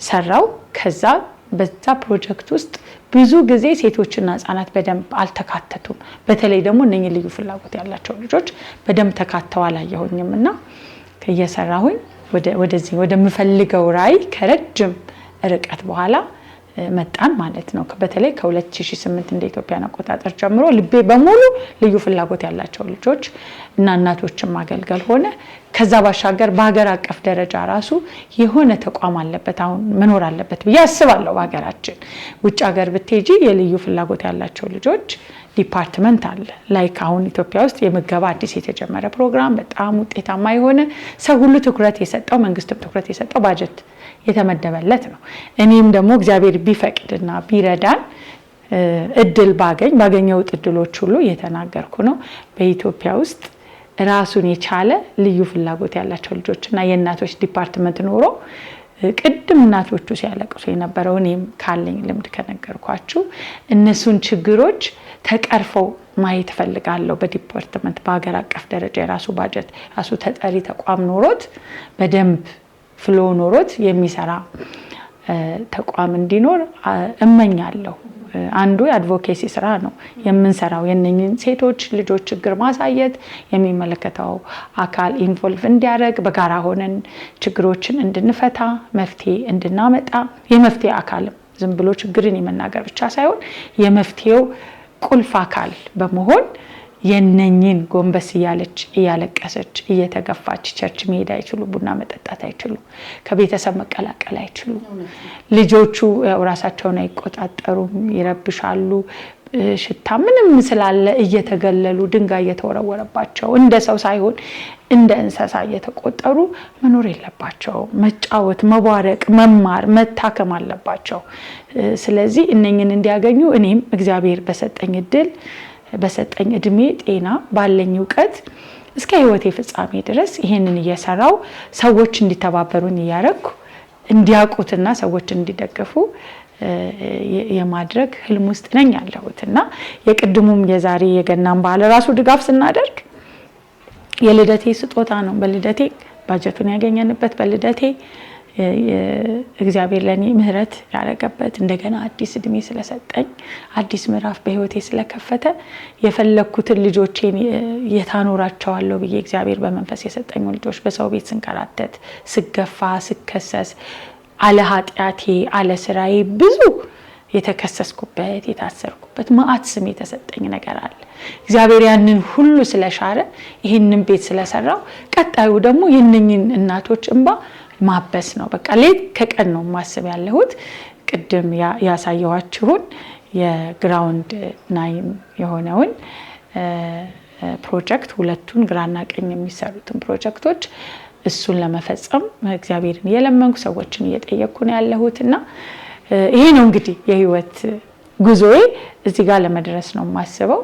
ሰራው። ከዛ በዛ ፕሮጀክት ውስጥ ብዙ ጊዜ ሴቶችና ህጻናት በደንብ አልተካተቱም። በተለይ ደግሞ እነኚህ ልዩ ፍላጎት ያላቸው ልጆች በደንብ ተካተው አላየሁኝም እና እየሰራሁኝ ወደዚህ ወደምፈልገው ራዕይ ከረጅም ርቀት በኋላ መጣን ማለት ነው። በተለይ ከ2008 እንደ ኢትዮጵያን አቆጣጠር ጀምሮ ልቤ በሙሉ ልዩ ፍላጎት ያላቸው ልጆች እና እናቶችን ማገልገል ሆነ። ከዛ ባሻገር በሀገር አቀፍ ደረጃ ራሱ የሆነ ተቋም አለበት አሁን መኖር አለበት ብዬ አስባለሁ። በሀገራችን ውጭ ሀገር ብትሄጂ የልዩ ፍላጎት ያላቸው ልጆች department አለ። Like አሁን ኢትዮጵያ ውስጥ የምገባ አዲስ የተጀመረ ፕሮግራም በጣም ውጤታማ የሆነ፣ ሰው ሁሉ ትኩረት የሰጠው፣ መንግስትም ትኩረት የሰጠው፣ ባጀት የተመደበለት ነው። እኔም ደግሞ እግዚአብሔር ቢፈቅድና ቢረዳን እድል ባገኝ፣ ባገኘሁት እድሎች ሁሉ እየተናገርኩ ነው። በኢትዮጵያ ውስጥ ራሱን የቻለ ልዩ ፍላጎት ያላቸው ልጆችና የእናቶች department ኖሮ፣ ቅድም እናቶቹ ሲያለቅሱ የነበረው እኔም ካለኝ ልምድ ከነገርኳችሁ እነሱን ችግሮች ተቀርፈው ማየት እፈልጋለሁ። በ department በሀገር አቀፍ ደረጃ የራሱ ባጀት፣ ራሱ ተጠሪ ተቋም ኖሮት፣ በደንብ flow ኖሮት የሚሰራ ተቋም እንዲኖር እመኛለሁ። አንዱ የ advocacy ስራ ነው የምንሰራው። የእነኝህን ሴቶች ልጆች ችግር ማሳየት፣ የሚመለከተው አካል involve እንዲያደርግ፣ በጋራ ሆነን ችግሮችን እንድንፈታ፣ መፍትሄ እንድናመጣ፣ የመፍትሄ አካልም ዝም ብሎ ችግርን የመናገር ብቻ ሳይሆን የመፍትሄው ቁልፍ አካል በመሆን የነኝን ጎንበስ እያለች፣ እያለቀሰች፣ እየተገፋች church መሄድ አይችሉ፣ ቡና መጠጣት አይችሉ፣ ከቤተሰብ መቀላቀል አይችሉ። ልጆቹ ያው ራሳቸውን አይቆጣጠሩም፣ ይረብሻሉ። ሽታ ምንም ስላለ እየተገለሉ፣ ድንጋይ እየተወረወረባቸው፣ እንደ ሰው ሳይሆን እንደ እንስሳ እየተቆጠሩ መኖር የለባቸውም። መጫወት፣ መቧረቅ፣ መማር፣ መታከም አለባቸው። ስለዚህ እነኝን እንዲያገኙ እኔም እግዚአብሔር በሰጠኝ እድል፣ በሰጠኝ እድሜ፣ ጤና፣ ባለኝ እውቀት እስከ ሕይወቴ ፍጻሜ ድረስ ይሄንን እየሰራው፣ ሰዎች እንዲተባበሩኝ እያረግኩ፣ እንዲያውቁትና ሰዎች እንዲደግፉ የማድረግ ህልም ውስጥ ነኝ ያለሁት። እና የቅድሙም የዛሬ የገናን በዓል ራሱ ድጋፍ ስናደርግ የልደቴ ስጦታ ነው። በልደቴ ባጀቱን ያገኘንበት፣ በልደቴ እግዚአብሔር ለእኔ ምሕረት ያደረገበት፣ እንደገና አዲስ እድሜ ስለሰጠኝ፣ አዲስ ምዕራፍ በህይወቴ ስለከፈተ፣ የፈለግኩትን ልጆቼን የታኖራቸዋለሁ ብዬ እግዚአብሔር በመንፈስ የሰጠኝ ልጆች በሰው ቤት ስንከራተት፣ ስገፋ፣ ስከሰስ፣ አለ ኃጢአቴ አለ ስራዬ ብዙ የተከሰስኩበት፣ የታሰርኩበት፣ መዓት ስም የተሰጠኝ ነገር አለ። እግዚአብሔር ያንን ሁሉ ስለሻረ፣ ይህንን ቤት ስለሰራው፣ ቀጣዩ ደግሞ የእነኝን እናቶች እንባ ማበስ ነው። በቃ ሌት ከቀን ነው ማስብ ያለሁት። ቅድም ያሳየኋችሁን የ ground nine የሆነውን ፕሮጀክት፣ ሁለቱን ግራና ቀኝ የሚሰሩትን ፕሮጀክቶች እሱን ለመፈጸም እግዚአብሔርን እየለመንኩ፣ ሰዎችን እየጠየቅኩ ነው ያለሁት። እና ይሄ ነው እንግዲህ የህይወት ጉዞዬ፣ እዚህ ጋር ለመድረስ ነው የማስበው።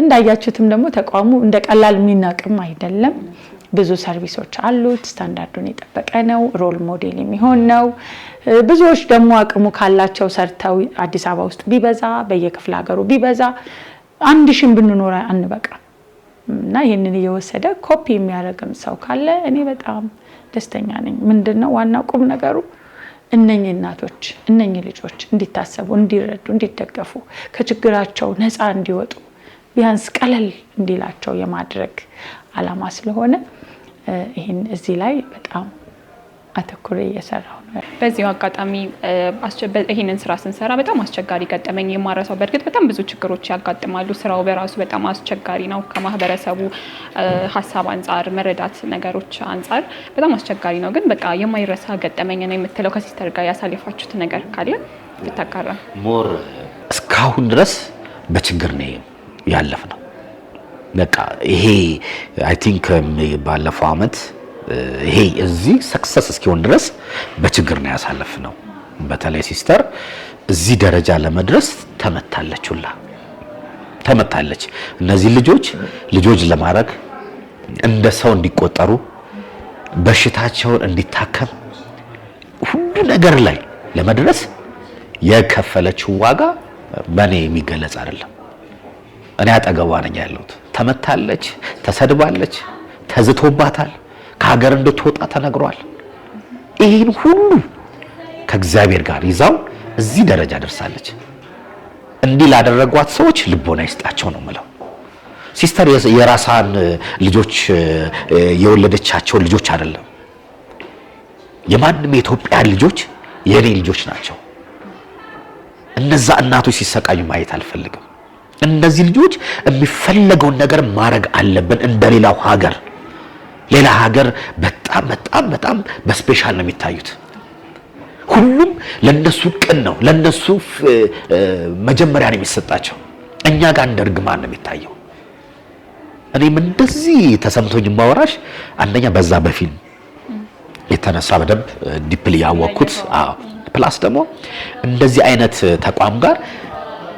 እንዳያችሁትም ደግሞ ተቋሙ እንደ ቀላል የሚናቅም አይደለም። ብዙ service ኦች አሉት። ስታንዳርዱን የጠበቀ ነው። Role model የሚሆን ነው። ብዙዎች ደግሞ አቅሙ ካላቸው ሰርተው አዲስ አበባ ውስጥ ቢበዛ፣ በየክፍለ ሀገሩ ቢበዛ፣ 1,000ም ብንኖር አንበቃም። እና ይህንን እየወሰደ ኮፒ የሚያደርግም ሰው ካለ እኔ በጣም ደስተኛ ነኝ። ምንድን ነው ዋናው ቁም ነገሩ? እነኚህ እናቶች፣ እነኚህ ልጆች እንዲታሰቡ፣ እንዲረዱ፣ እንዲደገፉ፣ ከችግራቸው ነፃ እንዲወጡ፣ ቢያንስ ቀለል እንዲላቸው የማድረግ አላማ ስለሆነ ይህን እዚህ ላይ በጣም አተኩሬ እየሰራሁ ነው። በዚሁ አጋጣሚ ይህንን ስራ ስንሰራ በጣም አስቸጋሪ ገጠመኝ የማረሳው፣ በእርግጥ በጣም ብዙ ችግሮች ያጋጥማሉ። ስራው በራሱ በጣም አስቸጋሪ ነው። ከማህበረሰቡ ሀሳብ አንጻር፣ መረዳት ነገሮች አንጻር በጣም አስቸጋሪ ነው። ግን በቃ የማይረሳ ገጠመኝ ነው የምትለው ከሲስተር ጋር ያሳለፋችሁት ነገር ካለ ብታጋራ። More እስካሁን ድረስ በችግር ነው ያለፍነው። በቃ ይሄ I think ባለፈው አመት ይሄ እዚህ success እስኪሆን ድረስ በችግር ነው ያሳለፍነው። በተለይ ሲስተር እዚህ ደረጃ ለመድረስ ተመታለች፣ ሁላ ተመታለች። እነዚህ ልጆች ልጆች ለማድረግ፣ እንደ ሰው እንዲቆጠሩ፣ በሽታቸውን እንዲታከም፣ ሁሉ ነገር ላይ ለመድረስ የከፈለችው ዋጋ በእኔ የሚገለጽ አይደለም። እኔ አጠገቧ ነኝ ያለሁት። ተመታለች፣ ተሰድባለች፣ ተዝቶባታል፣ ከሀገር እንድትወጣ ተነግሯል። ይህን ሁሉ ከእግዚአብሔር ጋር ይዛው እዚህ ደረጃ ደርሳለች። እንዲህ ላደረጓት ሰዎች ልቦና ይስጣቸው ነው የምለው። ሲስተር የራሳን ልጆች የወለደቻቸው ልጆች አይደለም፣ የማንም የኢትዮጵያ ልጆች የኔ ልጆች ናቸው። እነዛ እናቶች ሲሰቃዩ ማየት አልፈልግም። እነዚህ ልጆች የሚፈለገውን ነገር ማድረግ አለብን። እንደሌላው ሀገር፣ ሌላ ሀገር በጣም በጣም በጣም በ special ነው የሚታዩት። ሁሉም ለነሱ ቅን ነው፣ ለነሱ መጀመሪያ ነው የሚሰጣቸው። እኛ ጋር እንደ እርግማን ነው የሚታየው። እኔም እንደዚህ ተሰምቶኝ ማወራሽ አንደኛ በዛ በፊልም የተነሳ በደንብ deeply ያወቅኩት፣ አዎ፣ plus ደግሞ እንደዚህ አይነት ተቋም ጋር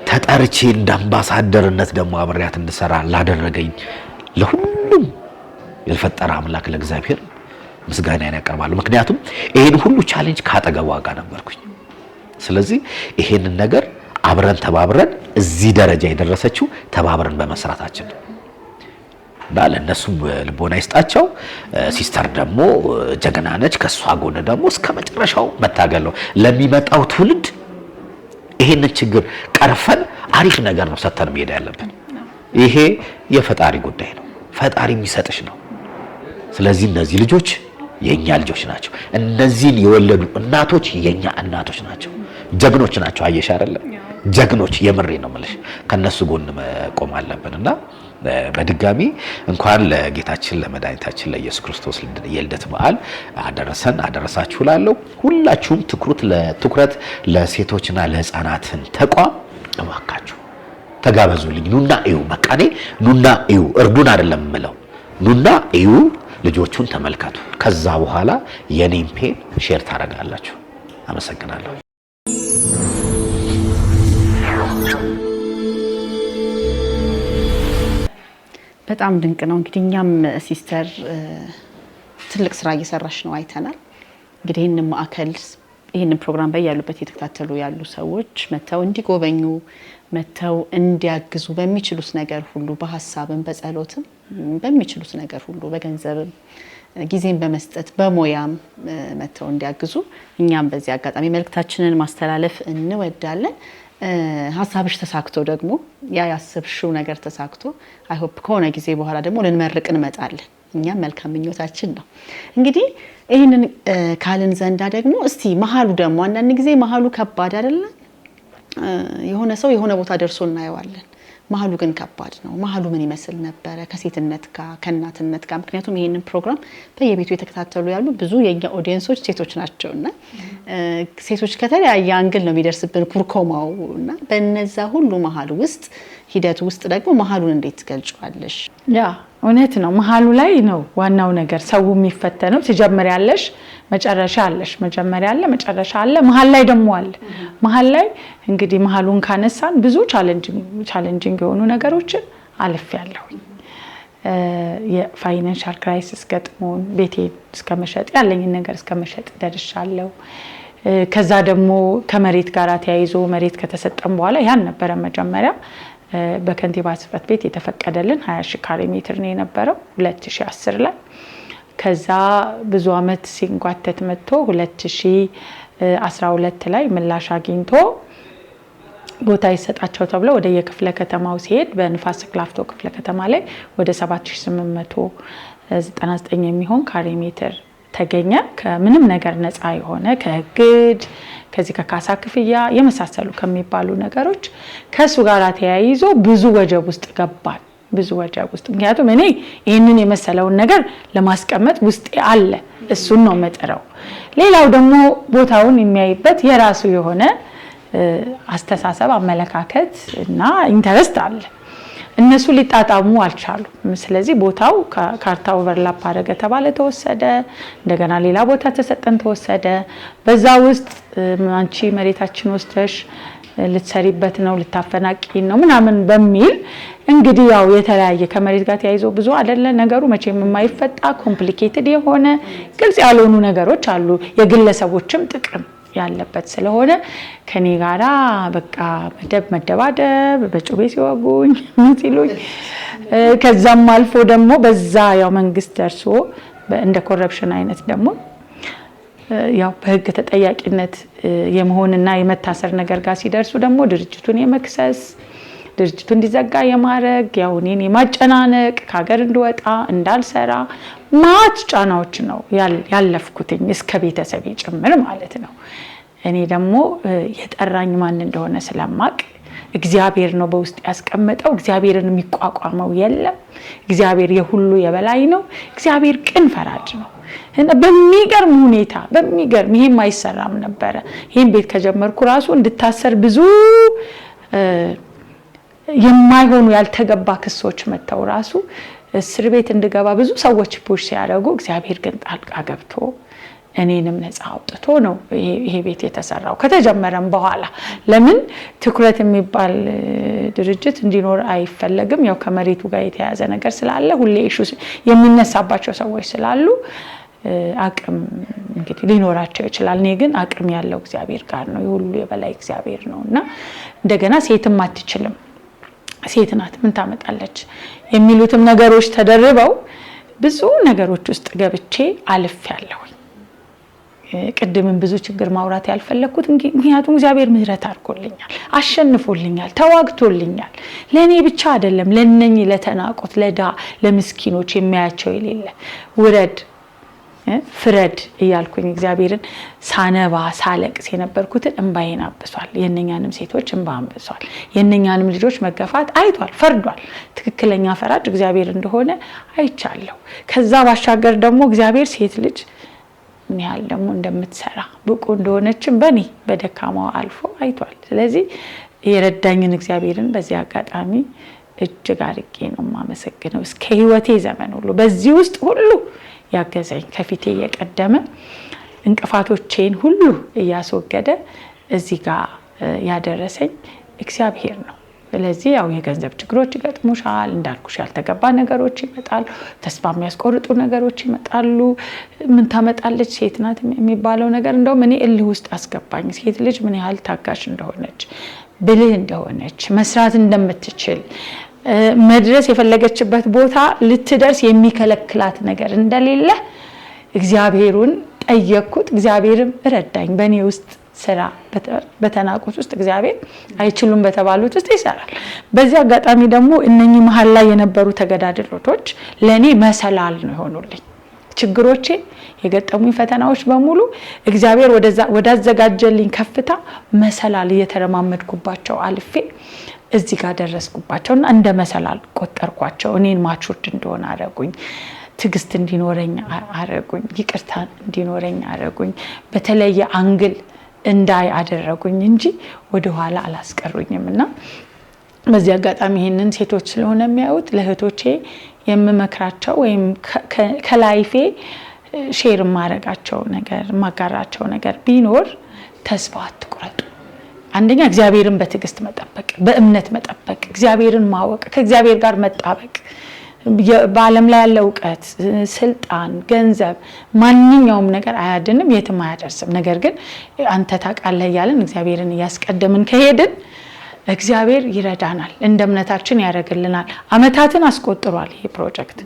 ተጠርቼ እንደ አምባሳደርነት ደግሞ አብሬያት እንድሰራ ላደረገኝ ለሁሉም የፈጠረ አምላክ ለእግዚአብሔር ምስጋናዬን ያቀርባሉ። ምክንያቱም ይሄን ሁሉ challenge ካጠገቧ ጋር ነበርኩኝ። ስለዚህ ይሄንን ነገር አብረን ተባብረን እዚህ ደረጃ የደረሰችው ተባብረን በመስራታችን ነው እና ለእነሱም ልቦና ይስጣቸው። ሲስተር ደግሞ ጀግና ነች። ከእሷ ጎን ደግሞ እስከ መጨረሻው መታገል ነው። ለሚመጣው ትውልድ ይሄንን ችግር ቀርፈን አሪፍ ነገር ነው ሰተን መሄድ ያለብን። ይሄ የፈጣሪ ጉዳይ ነው። ፈጣሪ የሚሰጥሽ ነው። ስለዚህ እነዚህ ልጆች የኛ ልጆች ናቸው። እነዚህን የወለዱ እናቶች የኛ እናቶች ናቸው። ጀግኖች ናቸው። አየሽ አይደለ? ጀግኖች። የምሬ ነው የምልሽ። ከነሱ ጎን መቆም አለብን እና በድጋሚ እንኳን ለጌታችን ለመድኃኒታችን ለኢየሱስ ክርስቶስ የልደት በዓል አደረሰን አደረሳችሁ እላለሁ። ሁላችሁም ትኩረት ለሴቶችና ለሕፃናትን ተቋም እባካችሁ ተጋበዙልኝ። ኑና እዩ። በቃ እኔ ኑና እዩ፣ እርዱን አይደለም የምለው፣ ኑና እዩ፣ ልጆቹን ተመልከቱ። ከዛ በኋላ የኔን pain share ታደርጋላችሁ። አመሰግናለሁ። በጣም ድንቅ ነው። እንግዲህ እኛም ሲስተር ትልቅ ስራ እየሰራሽ ነው አይተናል። እንግዲህ ይህንን ማዕከል፣ ይህንን ፕሮግራም በያሉበት እየተከታተሉ ያሉ ሰዎች መጥተው እንዲጎበኙ፣ መጥተው እንዲያግዙ፣ በሚችሉት ነገር ሁሉ በሀሳብም በጸሎትም በሚችሉት ነገር ሁሉ በገንዘብም ጊዜን በመስጠት በሙያም መጥተው እንዲያግዙ እኛም በዚህ አጋጣሚ መልእክታችንን ማስተላለፍ እንወዳለን። ሀሳብሽ ተሳክቶ ደግሞ ያ ያሰብሽው ነገር ተሳክቶ I hope ከሆነ ጊዜ በኋላ ደግሞ ልንመርቅ እንመጣለን። እኛም መልካም ምኞታችን ነው። እንግዲህ ይህንን ካልን ዘንዳ ደግሞ እስቲ መሀሉ ደግሞ አንዳንድ ጊዜ መሀሉ ከባድ አይደለም። የሆነ ሰው የሆነ ቦታ ደርሶ እናየዋለን። መሀሉ ግን ከባድ ነው። መሀሉ ምን ይመስል ነበረ ከሴትነት ጋር፣ ከእናትነት ጋር? ምክንያቱም ይሄንን ፕሮግራም በየቤቱ የተከታተሉ ያሉ ብዙ የኛ audience ኦች ሴቶች ናቸው እና ሴቶች ከተለያየ angle ነው የሚደርስብን ኩርኮማው እና በነዛ ሁሉ መሀል ውስጥ ሂደት ውስጥ ደግሞ መሀሉን እንዴት ትገልጫዋለሽ? Yeah፣ እውነት ነው። መሀሉ ላይ ነው ዋናው ነገር። ሰው የሚፈተነው ትጀምሪያለሽ፣ መጨረሻ አለሽ፣ መጀመሪያ አለ፣ መጨረሻ አለ፣ መሀል ላይ ደግሞ አለ። መሀል ላይ እንግዲህ መሀሉን ካነሳን ብዙ challenging የሆኑ ነገሮችን አልፌያለሁኝ። የ financial crisis ገጥሞን ቤቴን እስከ መሸጥ፣ ያለኝን ነገር እስከ መሸጥ ደርሻለሁ። ከዛ ደግሞ ከመሬት ጋር ተያይዞ መሬት ከተሰጠን በኋላ ያን ነበረ መጀመሪያ በከንቲባ ጽሕፈት ቤት የተፈቀደልን 20 ሺህ ካሬ ሜትር ነው የነበረው 2010 ላይ። ከዛ ብዙ አመት ሲንጓተት መጥቶ 2012 ላይ ምላሽ አግኝቶ ቦታ ይሰጣቸው ተብሎ ወደ የክፍለ ከተማው ሲሄድ በንፋስ ስልክ ላፍቶ ክፍለ ከተማ ላይ ወደ 7899 የሚሆን ካሬ ሜትር ተገኘ። ከምንም ነገር ነፃ የሆነ፣ ከእግድ፣ ከዚህ ከካሳ ክፍያ የመሳሰሉ ከሚባሉ ነገሮች። ከእሱ ጋር ተያይዞ ብዙ ወጀብ ውስጥ ገባን። ብዙ ወጀብ ውስጥ፣ ምክንያቱም እኔ ይህንን የመሰለውን ነገር ለማስቀመጥ ውስጤ አለ፣ እሱን ነው መጥረው። ሌላው ደግሞ ቦታውን የሚያይበት የራሱ የሆነ አስተሳሰብ፣ አመለካከት እና interest አለ። እነሱ ሊጣጣሙ አልቻሉም። ስለዚህ ቦታው ካርታ overlap አደረገ ተባለ፣ ተወሰደ። እንደገና ሌላ ቦታ ተሰጠን፣ ተወሰደ። በዛ ውስጥ አንቺ መሬታችን ወስደሽ ልትሰሪበት ነው፣ ልታፈናቂን ነው ምናምን በሚል እንግዲህ ያው የተለያየ ከመሬት ጋር ተያይዞ ብዙ አይደለ ነገሩ መቼም የማይፈታ complicated የሆነ ግልጽ ያልሆኑ ነገሮች አሉ። የግለሰቦችም ጥቅም ያለበት ስለሆነ ከኔ ጋራ በቃ መደብ መደባደብ፣ በጩቤ ሲወጉኝ ምን ሲሉኝ፣ ከዛም አልፎ ደግሞ በዛ ያው መንግስት ደርሶ እንደ corruption አይነት ደግሞ ያው በህግ ተጠያቂነት የመሆንና የመታሰር ነገር ጋር ሲደርሱ ደግሞ ድርጅቱን የመክሰስ፣ ድርጅቱ እንዲዘጋ የማድረግ፣ ያው እኔን የማጨናነቅ፣ ከሀገር እንድወጣ እንዳልሰራ ማት ጫናዎች ነው ያለፍኩትኝ እስከ ቤተሰቤ ጭምር ማለት ነው። እኔ ደግሞ የጠራኝ ማን እንደሆነ ስለማቅ እግዚአብሔር ነው በውስጥ ያስቀመጠው። እግዚአብሔርን የሚቋቋመው የለም። እግዚአብሔር የሁሉ የበላይ ነው። እግዚአብሔር ቅን ፈራጅ ነው። እና በሚገርም ሁኔታ በሚገርም ይሄም አይሰራም ነበረ። ይሄን ቤት ከጀመርኩ ራሱ እንድታሰር ብዙ የማይሆኑ ያልተገባ ክሶች መጥተው ራሱ እስር ቤት እንድገባ ብዙ ሰዎች push ሲያደርጉ እግዚአብሔር ግን ጣልቃ ገብቶ እኔንም ነፃ አውጥቶ ነው ይሄ ቤት የተሰራው። ከተጀመረም በኋላ ለምን ትኩረት የሚባል ድርጅት እንዲኖር አይፈለግም? ያው ከመሬቱ ጋር የተያያዘ ነገር ስላለ ሁሌ issue የሚነሳባቸው ሰዎች ስላሉ አቅም እንግዲህ ሊኖራቸው ይችላል። እኔ ግን አቅም ያለው እግዚአብሔር ጋር ነው፣ የሁሉ የበላይ እግዚአብሔር ነው። እና እንደገና ሴትም አትችልም፣ ሴት ናት ምን ታመጣለች የሚሉትም ነገሮች ተደርበው ብዙ ነገሮች ውስጥ ገብቼ አልፌያለሁኝ። ቅድምም ብዙ ችግር ማውራት ያልፈለኩት ምክንያቱም እግዚአብሔር ምሕረት አድርጎልኛል፣ አሸንፎልኛል፣ ተዋግቶልኛል። ለእኔ ብቻ አይደለም፣ ለእነኚህ ለተናቁት፣ ለድሃ ለምስኪኖች የሚያያቸው የሌለ ውረድ ፍረድ እያልኩኝ እግዚአብሔርን ሳነባ ሳለቅስ የነበርኩትን እንባዬን አብሷል። የእነኛንም ሴቶች እንባ አብሷል። የእነኛንም ልጆች መገፋት አይቷል፣ ፈርዷል። ትክክለኛ ፈራጅ እግዚአብሔር እንደሆነ አይቻለሁ። ከዛ ባሻገር ደግሞ እግዚአብሔር ሴት ልጅ ምን ያህል ደግሞ እንደምትሰራ ብቁ እንደሆነችም በእኔ በደካማው አልፎ አይቷል። ስለዚህ የረዳኝን እግዚአብሔርን በዚህ አጋጣሚ እጅግ አድርጌ ነው የማመሰግነው። እስከ ሕይወቴ ዘመን ሁሉ በዚህ ውስጥ ሁሉ ያገዘኝ፣ ከፊቴ እየቀደመ እንቅፋቶቼን ሁሉ እያስወገደ እዚህ ጋር ያደረሰኝ እግዚአብሔር ነው። ስለዚህ ያው የገንዘብ ችግሮች ይገጥሙሻል፣ እንዳልኩሽ ያልተገባ ነገሮች ይመጣሉ፣ ተስፋ የሚያስቆርጡ ነገሮች ይመጣሉ። ምን ታመጣለች ሴት ናት የሚባለው ነገር እንደውም እኔ እልህ ውስጥ አስገባኝ። ሴት ልጅ ምን ያህል ታጋሽ እንደሆነች፣ ብልህ እንደሆነች፣ መስራት እንደምትችል፣ መድረስ የፈለገችበት ቦታ ልትደርስ የሚከለክላት ነገር እንደሌለ እግዚአብሔሩን ጠየቅኩት። እግዚአብሔርም ረዳኝ። በእኔ ውስጥ ስራ በተናቁት ውስጥ እግዚአብሔር አይችሉም በተባሉት ውስጥ ይሰራል። በዚህ አጋጣሚ ደግሞ እነኚህ መሀል ላይ የነበሩ ተገዳድሮቶች ለእኔ መሰላል ነው የሆኑልኝ። ችግሮቼ፣ የገጠሙኝ ፈተናዎች በሙሉ እግዚአብሔር ወዳዘጋጀልኝ ከፍታ መሰላል እየተረማመድኩባቸው አልፌ እዚህ ጋር ደረስኩባቸው እና እንደ መሰላል ቆጠርኳቸው። እኔን matured እንደሆነ አረጉኝ። ትዕግስት እንዲኖረኝ አረጉኝ። ይቅርታ እንዲኖረኝ አረጉኝ። በተለየ angle እንዳይ አደረጉኝ እንጂ ወደኋላ አላስቀሩኝም። እና በዚህ አጋጣሚ ይሄንን ሴቶች ስለሆነ የሚያዩት ለእህቶቼ የምመክራቸው ወይም ከ life ኤ share የማረጋቸው ነገር፣ የማጋራቸው ነገር ቢኖር ተስፋ አትቁረጡ። አንደኛ እግዚአብሔርን በትዕግስት መጠበቅ፣ በእምነት መጠበቅ፣ እግዚአብሔርን ማወቅ፣ ከእግዚአብሔር ጋር መጣበቅ። በዓለም ላይ ያለ እውቀት፣ ስልጣን፣ ገንዘብ፣ ማንኛውም ነገር አያድንም፣ የትም አያደርስም። ነገር ግን አንተ ታውቃለህ እያልን እግዚአብሔርን እያስቀደምን ከሄድን እግዚአብሔር ይረዳናል፣ እንደ እምነታችን ያደርግልናል። አመታትን አስቆጥሯል ይሄ ፕሮጀክት።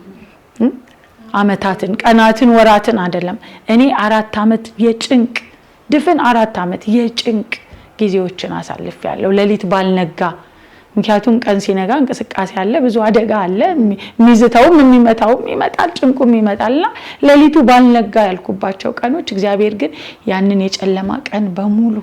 አመታትን፣ ቀናትን፣ ወራትን አይደለም። እኔ 4 አመት የጭንቅ ድፍን 4 አመት የጭንቅ ጊዜዎችን አሳልፌያለሁ። ሌሊት ባልነጋ፣ ምክንያቱም ቀን ሲነጋ እንቅስቃሴ አለ፣ ብዙ አደጋ አለ፣ የሚዝተውም የሚመታውም ይመጣል፣ ጭንቁም ይመጣልና ሌሊቱ ባልነጋ ያልኩባቸው ቀኖች እግዚአብሔር ግን ያንን የጨለማ ቀን በሙሉ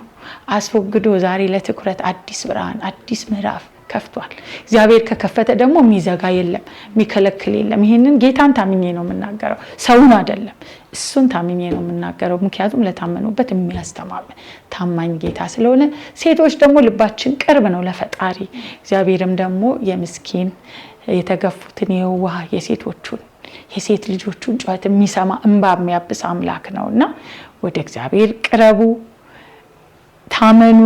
አስወግዶ ዛሬ ለትኩረት አዲስ ብርሃን፣ አዲስ ምዕራፍ ከፍቷል። እግዚአብሔር ከከፈተ ደግሞ የሚዘጋ የለም፣ የሚከለክል የለም። ይሄንን ጌታን ታምኜ ነው የምናገረው፣ ሰውን አይደለም፣ እሱን ታምኜ ነው የምናገረው። ምክንያቱም ለታመኑበት የሚያስተማምን ታማኝ ጌታ ስለሆነ። ሴቶች ደግሞ ልባችን ቅርብ ነው ለፈጣሪ። እግዚአብሔርም ደግሞ የምስኪን የተገፉትን የዋህ የሴቶቹን የሴት ልጆቹን ጩኸት የሚሰማ እንባ የሚያብስ አምላክ ነውና ወደ እግዚአብሔር ቅረቡ፣ ታመኑ፣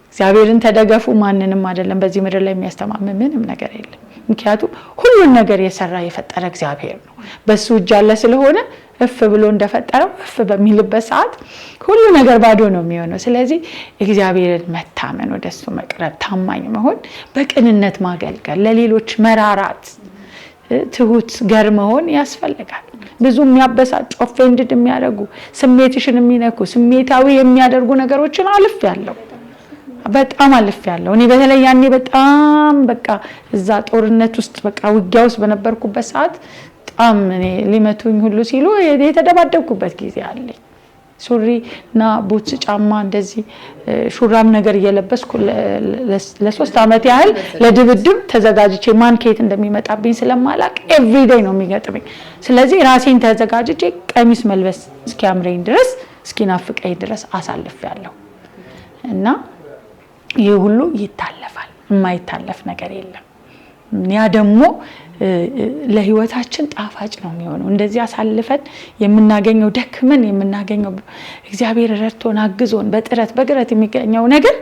እግዚአብሔርን ተደገፉ። ማንንም አይደለም። በዚህ ምድር ላይ የሚያስተማምን ምንም ነገር የለም። ምክንያቱም ሁሉን ነገር የሰራ የፈጠረ እግዚአብሔር ነው። በሱ እጅ ያለ ስለሆነ እፍ ብሎ እንደፈጠረው እፍ በሚልበት ሰዓት ሁሉ ነገር ባዶ ነው የሚሆነው። ስለዚህ እግዚአብሔርን መታመን፣ ወደሱ መቅረብ፣ ታማኝ መሆን፣ በቅንነት ማገልገል፣ ለሌሎች መራራት፣ ትሁት ገር መሆን ያስፈልጋል። ብዙ የሚያበሳጩ፣ offended የሚያደርጉ፣ ስሜትሽን የሚነኩ፣ ስሜታዊ የሚያደርጉ ነገሮችን አልፌያለሁ። በጣም አልፌያለሁ። እኔ በተለይ ያኔ በጣም በቃ እዛ ጦርነት ውስጥ፣ በቃ ውጊያ ውስጥ በነበርኩበት ሰዓት በጣም እኔ ሊመቱኝ ሁሉ ሲሉ የተደባደብኩበት ጊዜ አለኝ። ሱሪ እና boots ጫማ እንደዚህ ሹራብ ነገር እየለበስኩ ለ3 ዓመት ያህል ለድብድብ ተዘጋጅቼ፣ ማን ከየት እንደሚመጣብኝ ስለማላቅ everyday ነው የሚገጥመኝ። ስለዚህ ራሴን ተዘጋጅቼ ቀሚስ መልበስ እስኪያምረኝ ድረስ፣ እስኪናፍቀኝ ድረስ አሳልፌያለሁ እና ይህ ሁሉ ይታለፋል። የማይታለፍ ነገር የለም። ያ ደግሞ ለህይወታችን ጣፋጭ ነው የሚሆነው። እንደዚህ አሳልፈን የምናገኘው፣ ደክመን የምናገኘው፣ እግዚአብሔር ረድቶን አግዞን በጥረት በግረት የሚገኘው ነገር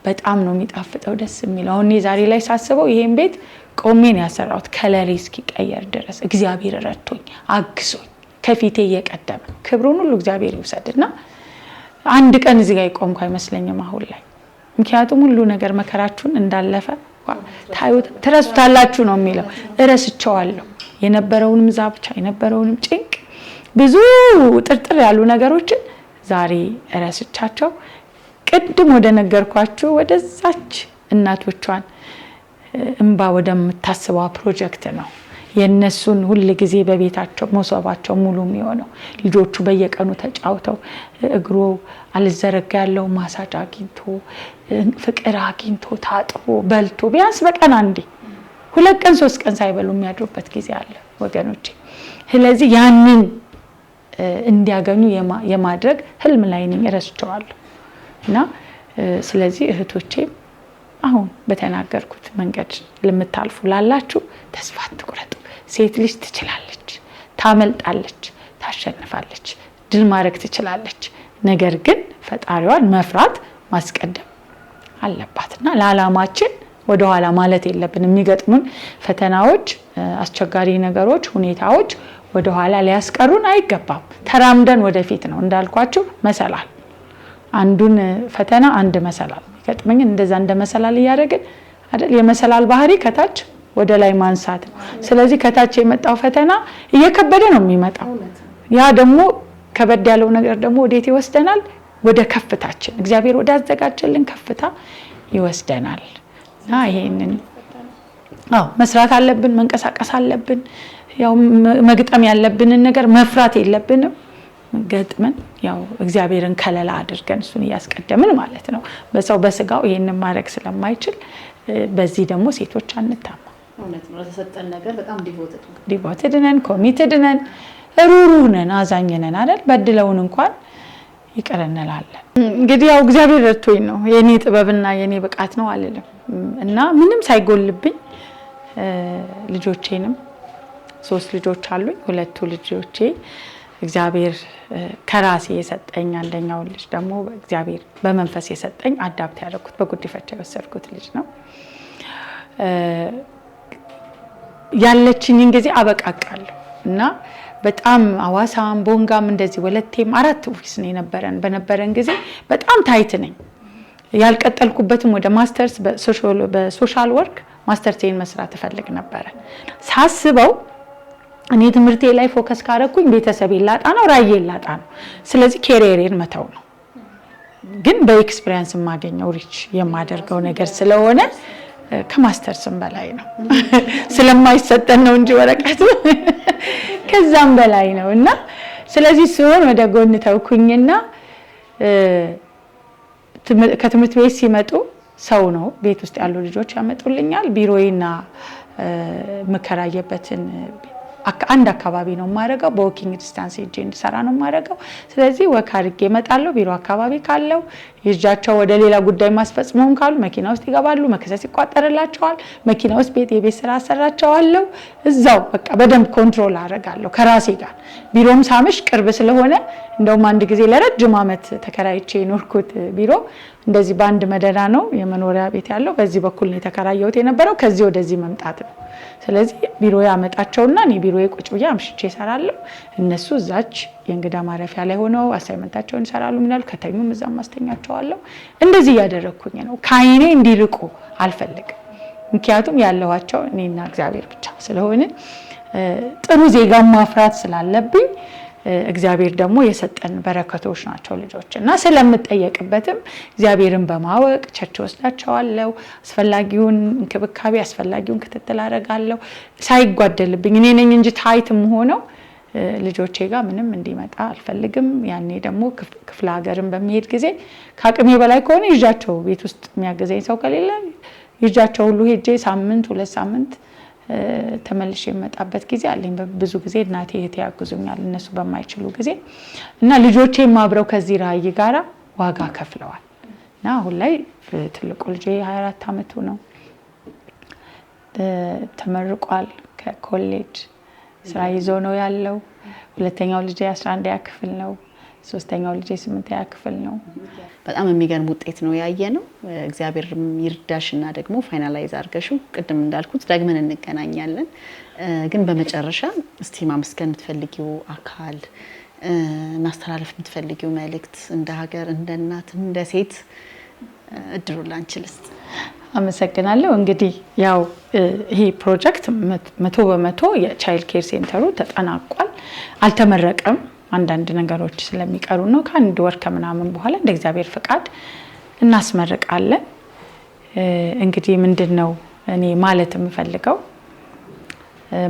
በጣም ነው የሚጣፍጠው፣ ደስ የሚለው። አሁን እኔ ዛሬ ላይ ሳስበው ይሄን ቤት ቆሜ ነው ያሰራሁት፣ ከለሬ እስኪቀየር ድረስ እግዚአብሔር ረድቶኝ አግዞኝ ከፊቴ እየቀደመ፣ ክብሩን ሁሉ እግዚአብሔር ይውሰድና አንድ ቀን እዚህ ጋር የቆምኩ አይመስለኝም አሁን ላይ። ምክንያቱም ሁሉ ነገር መከራችሁን እንዳለፈ ታዩት ትረሱታላችሁ ነው የሚለው። እረስቸዋለሁ። የነበረውንም ዛብቻ፣ የነበረውንም ጭንቅ፣ ብዙ ጥርጥር ያሉ ነገሮችን ዛሬ እረስቻቸው ቅድም ወደ ነገርኳችሁ ወደዛች እናቶቿን እንባ ወደምታስበዋ ፕሮጀክት ነው። የእነሱን ሁል ጊዜ በቤታቸው መሶባቸው ሙሉ የሚሆነው፣ ልጆቹ በየቀኑ ተጫውተው፣ እግሩ አልዘረጋ ያለው ማሳጅ አግኝቶ፣ ፍቅር አግኝቶ፣ ታጥቦ፣ በልቶ፣ ቢያንስ በቀን አንዴ፣ 2 ቀን 3 ቀን ሳይበሉ የሚያድሩበት ጊዜ አለ ወገኖቼ። ስለዚህ ያንን እንዲያገኙ የማድረግ ህልም ላይ ነኝ፣ እረስቸዋለሁ። እና ስለዚህ እህቶቼ፣ አሁን በተናገርኩት መንገድ ለምታልፉ ላላችሁ ተስፋ አትቁረጡ። ሴት ልጅ ትችላለች፣ ታመልጣለች፣ ታሸንፋለች፣ ድል ማድረግ ትችላለች። ነገር ግን ፈጣሪዋን መፍራት ማስቀደም አለባት እና ለዓላማችን ወደኋላ ማለት የለብን። የሚገጥሙን ፈተናዎች፣ አስቸጋሪ ነገሮች፣ ሁኔታዎች ወደኋላ ሊያስቀሩን አይገባም። ተራምደን ወደፊት ነው፣ እንዳልኳችሁ መሰላል፣ አንዱን ፈተና አንድ መሰላል ገጥመኝን እንደዛ እንደ መሰላል እያደረግን አይደል? የመሰላል ባህሪ ከታች ወደ ላይ ማንሳት ነው። ስለዚህ ከታች የመጣው ፈተና እየከበደ ነው የሚመጣው። ያ ደግሞ ከበድ ያለው ነገር ደግሞ ወዴት ይወስደናል? ወደ ከፍታችን፣ እግዚአብሔር ወደ አዘጋጀልን ከፍታ ይወስደናል። እና ይሄንን አዎ መስራት አለብን፣ መንቀሳቀስ አለብን። ያው መግጠም ያለብንን ነገር መፍራት የለብንም። ገጥመን ያው እግዚአብሔርን ከለላ አድርገን እሱን እያስቀደምን ማለት ነው። በሰው በስጋው ይሄንን ማድረግ ስለማይችል በዚህ ደግሞ ሴቶች አንታማ። እውነት ነው። ለተሰጠን ነገር በጣም devoted Devoted ነን፣ committed ነን፣ ሩሩህ ነን፣ አዛኝ ነን አይደል? በድለውን እንኳን ይቅር እንላለን። እንግዲህ ያው እግዚአብሔር ረድቶኝ ነው፣ የኔ ጥበብና የኔ ብቃት ነው አልልም እና ምንም ሳይጎልብኝ ልጆቼንም፣ ሶስት ልጆች አሉኝ። ሁለቱ ልጆቼ እግዚአብሔር ከራሴ የሰጠኝ፣ አንደኛው ልጅ ደግሞ እግዚአብሔር በመንፈስ የሰጠኝ፣ adopt ያደረኩት፣ በጉዲፈቻ የወሰድኩት ልጅ ነው። ያለችኝን ጊዜ አበቃቃለሁ እና በጣም አዋሳም ቦንጋም እንደዚህ ወለቴም አራት office ነው የነበረን። በነበረን ጊዜ በጣም tight ነኝ። ያልቀጠልኩበትም ወደ ማስተርስ በ social work masters ኤን መስራት እፈልግ ነበረ። ሳስበው እኔ ትምህርቴ ላይ focus ካረኩኝ ቤተሰቤን ላጣ ነው፣ ራዕዬን ላጣ ነው። ስለዚህ career ኤን መተው ነው። ግን በ experience የማገኘው reach የማደርገው ነገር ስለሆነ ከማስተርስም በላይ ነው። ስለማይሰጠን ነው እንጂ ወረቀቱ ከዛም በላይ ነው። እና ስለዚህ ሲሆን ወደ ጎን ተውኩኝና ከትምህርት ቤት ሲመጡ ሰው ነው ቤት ውስጥ ያሉ ልጆች ያመጡልኛል። ቢሮዬና የምከራየበትን አንድ አካባቢ ነው የማደርገው። በ walking distance ሄጄ እንድሰራ ነው የማደርገው። ስለዚህ walk አድርጌ እመጣለሁ። ቢሮ አካባቢ ካለው ይዣቸው ወደ ሌላ ጉዳይ ማስፈጽመውን ካሉ መኪና ውስጥ ይገባሉ። መክሰስ ይቋጠርላቸዋል። መኪና ውስጥ ቤት የቤት ስራ አሰራቸዋለሁ። እዛው በቃ በደንብ control አደርጋለሁ ከራሴ ጋር። ቢሮም ሳምሽ ቅርብ ስለሆነ፣ እንደውም አንድ ጊዜ ለረጅም ዓመት ተከራይቼ የኖርኩት ቢሮ እንደዚህ በአንድ መደዳ ነው የመኖሪያ ቤት ያለው። በዚህ በኩል ነው የተከራየሁት የነበረው። ከዚህ ወደዚህ መምጣት ነው። ስለዚህ ቢሮ ያመጣቸውና እኔ ቢሮ ቁጭ ብዬ አምሽቼ እሰራለሁ። እነሱ እዛች የእንግዳ ማረፊያ ላይ ሆነው assignment ኣቸውን ይሰራሉ። ምናሉ ከተኙም እዛም ማስተኛቸዋለሁ። እንደዚህ እያደረግኩኝ ነው። ከአይኔ እንዲርቁ አልፈልግም። ምክንያቱም ያለኋቸው እኔና እግዚአብሔር ብቻ ስለሆነ ጥሩ ዜጋ ማፍራት ስላለብኝ እግዚአብሔር ደግሞ የሰጠን በረከቶች ናቸው ልጆች እና ስለምጠየቅበትም እግዚአብሔርን በማወቅ church ወስዳቸዋለሁ። አስፈላጊውን እንክብካቤ አስፈላጊውን ክትትል አደርጋለሁ። ሳይጓደልብኝ እኔ ነኝ እንጂ tight የምሆነው ልጆቼ ጋር ምንም እንዲመጣ አልፈልግም። ያኔ ደግሞ ክፍለ ሀገርን በሚሄድ ጊዜ ከአቅሜ በላይ ከሆነ ይዣቸው ቤት ውስጥ የሚያገዘኝ ሰው ከሌለ ይዣቸው ሁሉ ሄጄ ሳምንት 2 ሳምንት ተመልሼ የመጣበት ጊዜ አለኝ። ብዙ ጊዜ እናቴ እህቴ ያግዙኛል እነሱ በማይችሉ ጊዜ እና ልጆቼም አብረው ከዚህ ራዕይ ጋራ ዋጋ ከፍለዋል። እና አሁን ላይ ትልቁ ልጄ 24 አመቱ ነው። ተመርቋል ከኮሌጅ ስራ ይዞ ነው ያለው። ሁለተኛው ልጄ 11ኛ ክፍል ነው። ሶስተኛው ልጄ 8ኛ ክፍል ነው። በጣም የሚገርም ውጤት ነው ያየነው። እግዚአብሔር ይርዳሽና ደግሞ finalize አድርገሽው ቅድም እንዳልኩት ደግመን እንገናኛለን። ግን በመጨረሻ እስቲ ማመስገን የምትፈልጊው አካል ማስተላለፍ የምትፈልጊው መልእክት እንደ ሀገር፣ እንደ እናት፣ እንደ ሴት እድሉን ላንቺ ልስጥ። አመሰግናለሁ። እንግዲህ ያው ይሄ ፕሮጀክት 100% የ child care center ኡ ተጠናቋል። አልተመረቀም፣ አንዳንድ ነገሮች ስለሚቀሩ ነው። ከአንድ ወር ከምናምን በኋላ እንደ እግዚአብሔር ፍቃድ እናስመርቃለን። እንግዲህ ምንድነው እኔ ማለት የምፈልገው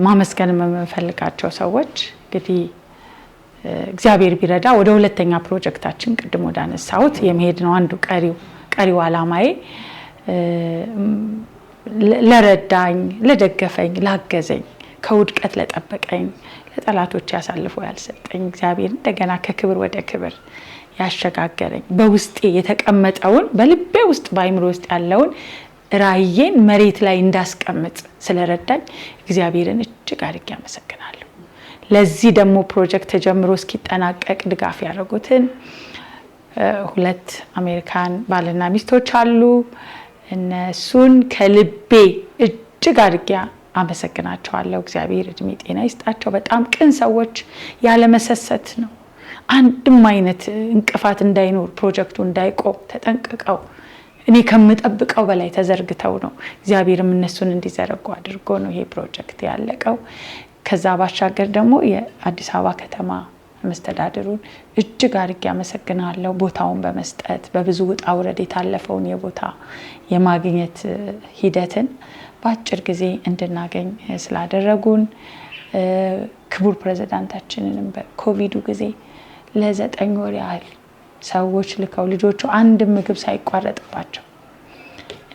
ማመስገን የምፈልጋቸው ሰዎች እንግዲህ እግዚአብሔር ቢረዳ ወደ ሁለተኛ ፕሮጀክታችን ቅድም ወዳነሳሁት የመሄድ ነው አንዱ ቀሪው አላማዬ። ለረዳኝ፣ ለደገፈኝ፣ ላገዘኝ፣ ከውድቀት ለጠበቀኝ፣ ለጠላቶች ያሳልፎ ያልሰጠኝ እግዚአብሔር እንደገና ከክብር ወደ ክብር ያሸጋገረኝ በውስጤ የተቀመጠውን በልቤ ውስጥ በአይምሮ ውስጥ ያለውን ራዕዬን መሬት ላይ እንዳስቀምጥ ስለረዳኝ እግዚአብሔርን እጅግ አድርጌ አመሰግናለሁ። ለዚህ ደግሞ ፕሮጀክት ተጀምሮ እስኪጠናቀቅ ድጋፍ ያደረጉትን ሁለት አሜሪካን ባልና ሚስቶች አሉ። እነሱን ከልቤ እጅግ አድርጌ አመሰግናቸዋለሁ። እግዚአብሔር እድሜ ጤና ይስጣቸው። በጣም ቅን ሰዎች፣ ያለመሰሰት ነው። አንድም አይነት እንቅፋት እንዳይኖር ፕሮጀክቱ እንዳይቆም ተጠንቅቀው እኔ ከምጠብቀው በላይ ተዘርግተው ነው እግዚአብሔርም እነሱን እንዲዘረጉ አድርጎ ነው ይሄ ፕሮጀክት ያለቀው። ከዛ ባሻገር ደግሞ የአዲስ አበባ ከተማ መስተዳድሩን እጅግ አድርጌ አመሰግናለሁ። ቦታውን በመስጠት በብዙ ውጣ ውረድ የታለፈውን የቦታ የማግኘት ሂደትን በአጭር ጊዜ እንድናገኝ ስላደረጉን፣ ክቡር ፕሬዝዳንታችንንም በኮቪዱ ጊዜ ለ9 ወር ያህል ሰዎች ልከው ልጆቹ አንድ ምግብ ሳይቋረጥባቸው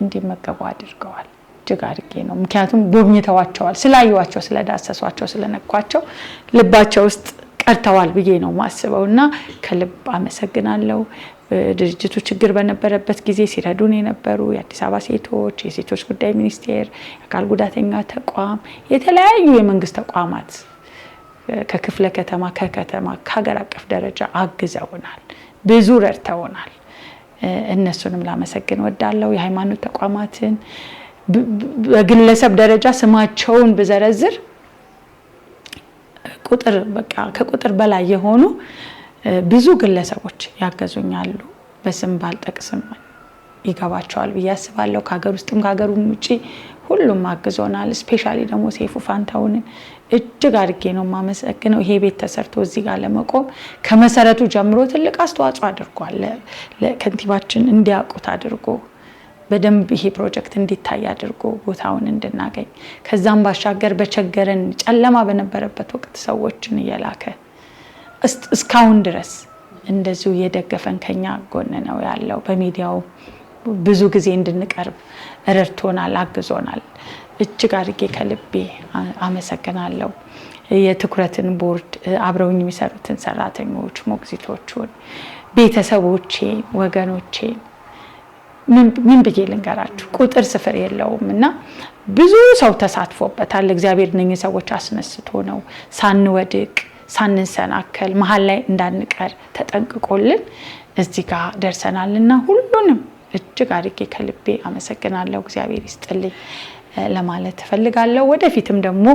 እንዲመገቡ አድርገዋል። እጅግ አድርጌ ነው፣ ምክንያቱም ጎብኝተዋቸዋል፣ ስላዩዋቸው፣ ስለዳሰሷቸው፣ ስለነኳቸው ልባቸው ውስጥ ቀርተዋል ብዬ ነው ማስበውና ከልብ አመሰግናለሁ። ድርጅቱ ችግር በነበረበት ጊዜ ሲረዱን የነበሩ የአዲስ አበባ ሴቶች፣ የሴቶች ጉዳይ ሚኒስቴር፣ የአካል ጉዳተኛ ተቋም፣ የተለያዩ የመንግስት ተቋማት ከክፍለ ከተማ ከከተማ ከሀገር አቀፍ ደረጃ አግዘውናል፣ ብዙ ረድተውናል። እነሱንም ላመሰግን እወዳለሁ። የሃይማኖት ተቋማትን በግለሰብ ደረጃ ስማቸውን ብዘረዝር ቁጥር በቃ ከቁጥር በላይ የሆኑ ብዙ ግለሰቦች ያገዙኛሉ። በስም ባልጠቅስም ይገባቸዋል ብዬ አስባለሁ። ከሀገር ውስጥም ከሀገሩም ውጪ ሁሉም አግዞናል። specially ደግሞ ሰይፉ ፋንታሁንን እጅግ አድርጌ ነው የማመሰግነው። ይሄ ቤት ተሰርቶ እዚህ ጋር ለመቆም ከመሰረቱ ጀምሮ ትልቅ አስተዋጽኦ አድርጓል። ለከንቲባችን እንዲያውቁት አድርጎ በደንብ ይሄ ፕሮጀክት እንዲታይ አድርጎ ቦታውን እንድናገኝ፣ ከዛም ባሻገር በቸገረን ጨለማ በነበረበት ወቅት ሰዎችን እየላከ እስካሁን ድረስ እንደዚሁ እየደገፈን ከኛ ጎን ነው ያለው። በሚዲያው ብዙ ጊዜ እንድንቀርብ ረድቶናል፣ አግዞናል። እጅግ አድርጌ ከልቤ አመሰግናለሁ። የትኩረትን ቦርድ፣ አብረውኝ የሚሰሩትን ሰራተኞች፣ ሞግዚቶቹን፣ ቤተሰቦቼን፣ ወገኖቼን ምን ብዬ ልንገራችሁ፣ ቁጥር ስፍር የለውም እና ብዙ ሰው ተሳትፎበታል። እግዚአብሔር እነኝህ ሰዎች አስነስቶ ነው ሳንወድቅ ሳንሰናከል መሀል ላይ እንዳንቀር ተጠንቅቆልን እዚህ ጋር ደርሰናልና ሁሉንም እጅግ አድርጌ ከልቤ አመሰግናለሁ። እግዚአብሔር ይስጥልኝ። ለማለት እፈልጋለሁ። ወደፊትም ደግሞ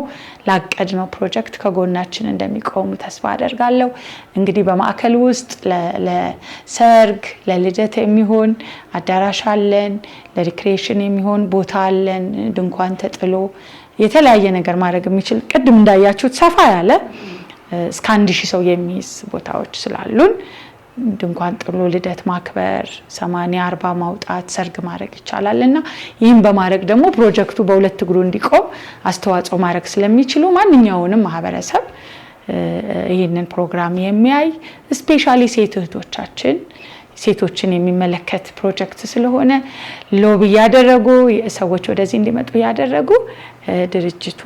ላቀድነው ፕሮጀክት ከጎናችን እንደሚቆሙ ተስፋ አደርጋለሁ። እንግዲህ በማዕከል ውስጥ ለሰርግ፣ ለልደት የሚሆን አዳራሽ አለን። ለ recreation የሚሆን ቦታ አለን። ድንኳን ተጥሎ የተለያየ ነገር ማድረግ የሚችል፣ ቅድም እንዳያችሁት ሰፋ ያለ እስከ 1000 ሰው የሚይዝ ቦታዎች ስላሉን ድንኳን ጥሎ ልደት ማክበር፣ 80 40 ማውጣት፣ ሰርግ ማድረግ ይቻላል። እና ይህም በማድረግ ደግሞ ፕሮጀክቱ በሁለት እግሩ እንዲቆም አስተዋጽኦ ማድረግ ስለሚችሉ ማንኛውንም ማህበረሰብ ይህንን ፕሮግራም የሚያይ፣ especially ሴት እህቶቻችን፣ ሴቶችን የሚመለከት ፕሮጀክት ስለሆነ lobby እያደረጉ፣ ሰዎች ወደዚህ እንዲመጡ እያደረጉ፣ ድርጅቱ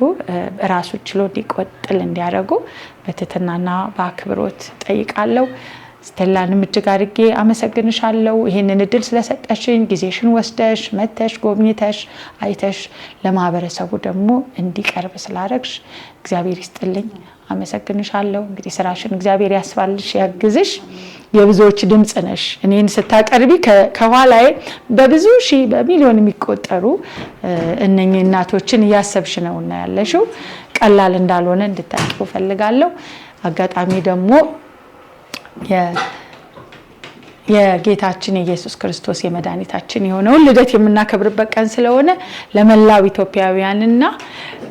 ራሱ ችሎ እንዲቀጥል እንዲያደርጉ በትህትናና በአክብሮት ጠይቃለሁ። ስቴላንም እጅግ አድርጌ አመሰግንሻለሁ። ይህንን እድል ስለሰጠሽኝ፣ ጊዜሽን ወስደሽ መተሽ ጎብኝተሽ አይተሽ ለማህበረሰቡ ደግሞ እንዲቀርብ ስላደረግሽ እግዚአብሔር ይስጥልኝ። አመሰግንሻለሁ። እንግዲህ ስራሽን እግዚአብሔር ያስፋልሽ፣ ያግዝሽ። የብዙዎች ድምፅ ነሽ። እኔን ስታቀርቢ ከኋላዬ በብዙ ሺህ በሚሊዮን የሚቆጠሩ እነኚህ እናቶችን እያሰብሽ ነውና ያለሽው ቀላል እንዳልሆነ እንድታውቂው እፈልጋለሁ። አጋጣሚ ደግሞ የጌታችን የኢየሱስ ክርስቶስ የመድኃኒታችን የሆነውን ልደት የምናከብርበት ቀን ስለሆነ ለመላው ኢትዮጵያውያንና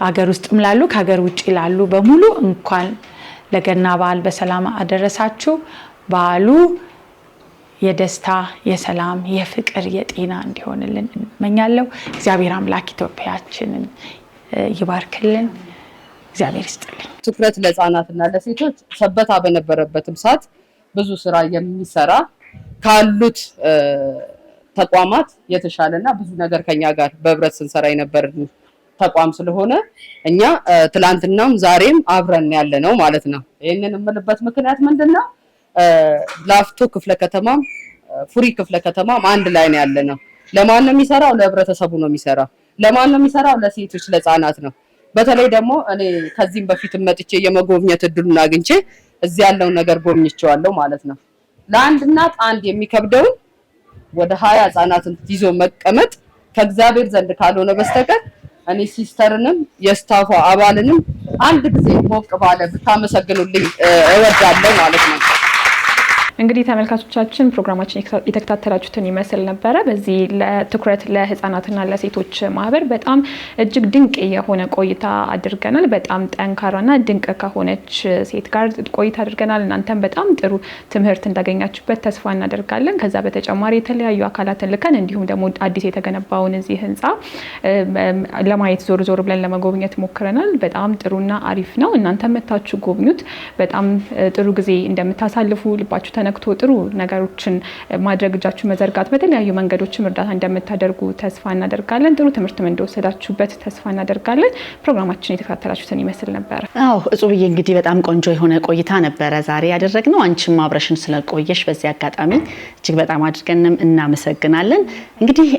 አገር ውስጥም ላሉ ከሀገር ውጭ ላሉ በሙሉ እንኳን ለገና በዓል በሰላም አደረሳችሁ። በዓሉ የደስታ፣ የሰላም፣ የፍቅር፣ የጤና እንዲሆንልን እመኛለሁ። እግዚአብሔር አምላክ ኢትዮጵያችንን ይባርክልን። እግዚአብሔር ይስጥልኝ። ትኩረት ለህፃናትና ለሴቶች ሰበታ በነበረበትም ሰዓት ብዙ ስራ የሚሰራ፣ ካሉት ተቋማት የተሻለና ብዙ ነገር ከኛ ጋር በህብረት ስንሰራ የነበርን ተቋም ስለሆነ እኛ ትላንትናም ዛሬም አብረን ያለ ነው ማለት ነው። ይህንን የምልበት ምክንያት ምንድን ነው? ላፍቶ ክፍለ ከተማም ፉሪ ክፍለ ከተማም አንድ ላይ ነው ያለ ነው። ለማን ነው የሚሰራው? ለህብረተሰቡ ነው የሚሰራው። ለማን ነው የሚሰራው? ለሴቶች፣ ለህፃናት ነው። በተለይ ደግሞ እኔ ከዚህም በፊት መጥቼ የመጎብኘት እድሉን አግኝቼ እዚህ ያለውን ነገር ጎብኝቼዋለሁ ማለት ነው። ለአንድ እናት አንድ የሚከብደውን ወደ 20 ህጻናትን ይዞ መቀመጥ ከእግዚአብሔር ዘንድ ካልሆነ በስተቀር እኔ ሲስተርንም የ staff ዋ አባልንም አንድ ጊዜ ሞቅ ባለ ብታመሰግኑልኝ እወዳለሁ ማለት ነው። እንግዲህ ተመልካቾቻችን፣ ፕሮግራማችን የተከታተላችሁትን ይመስል ነበረ። በዚህ ለትኩረት ለህጻናትና ለሴቶች ማህበር በጣም እጅግ ድንቅ የሆነ ቆይታ አድርገናል። በጣም ጠንካራና ድንቅ ከሆነች ሴት ጋር ቆይታ አድርገናል። እናንተም በጣም ጥሩ ትምህርት እንዳገኛችሁበት ተስፋ እናደርጋለን። ከዛ በተጨማሪ የተለያዩ አካላትን ልከን እንዲሁም ደግሞ አዲስ የተገነባውን እዚህ ህንፃ ለማየት ዞር ዞር ብለን ለመጎብኘት ሞክረናል። በጣም ጥሩና አሪፍ ነው። እናንተም መታችሁ ጎብኙት። በጣም ጥሩ ጊዜ እንደምታሳልፉ፣ ልባችሁ ተነክቶ ጥሩ ነገሮችን ማድረግ፣ እጃችሁ መዘርጋት፣ በተለያዩ መንገዶችም እርዳታ እንደምታደርጉ ተስፋ እናደርጋለን። ጥሩ ትምህርትም እንደወሰዳችሁበት ተስፋ እናደርጋለን። ፕሮግራማችን የተከታተላችሁትን ይመስል ነበረ። አዎ እጹብዬ፣ እንግዲህ በጣም ቆንጆ የሆነ ቆይታ ነበረ ዛሬ ያደረግነው። አንቺም አብረሽን ስለቆየሽ በዚህ አጋጣሚ እጅግ በጣም አድርገንም እናመሰግናለን። እንግዲህ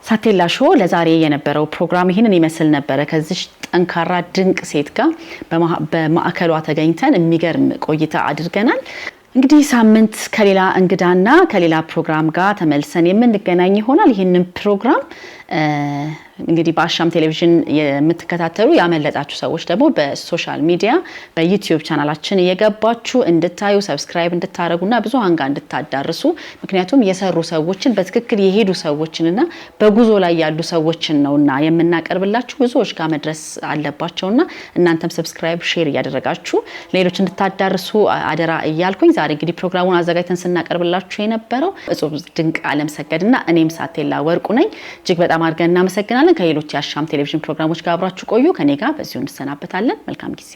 ሳቴላ ሾው ለዛሬ የነበረው ፕሮግራም ይህንን ይመስል ነበረ። ከዚች ጠንካራ ድንቅ ሴት ጋር በማዕከሏ ተገኝተን የሚገርም ቆይታ አድርገናል። እንግዲህ ሳምንት ከሌላ እንግዳና ከሌላ ፕሮግራም ጋር ተመልሰን የምንገናኝ ይሆናል። ይህንን ፕሮግራም እንግዲህ በአሻም ቴሌቪዥን የምትከታተሉ፣ ያመለጣችሁ ሰዎች ደግሞ በ social media በ YouTube ቻናላችን እየገባችሁ እንድታዩ፣ subscribe እንድታደርጉና ብዙሃን ጋር እንድታዳርሱ፣ ምክንያቱም የሰሩ ሰዎችን፣ በትክክል የሄዱ ሰዎችንና በጉዞ ላይ ያሉ ሰዎችን ነውና የምናቀርብላችሁ፣ ብዙዎች ጋር መድረስ አለባቸውና እናንተም subscribe፣ share እያደረጋችሁ ሌሎች እንድታዳርሱ አደራ እያልኩኝ፣ ዛሬ እንግዲህ ፕሮግራሙን አዘጋጅተን ስናቀርብላችሁ የነበረው እጹብ ድንቅ አለም ሰገድና እኔም ሳቴላ ወርቁ ነኝ። እጅግ በጣም አድርገን እናመሰግናለን። ከሌሎች የአሻም ቴሌቪዥን ፕሮግራሞች ጋር አብራችሁ ቆዩ። ከኔ ጋር በዚሁ እንሰናበታለን። መልካም ጊዜ።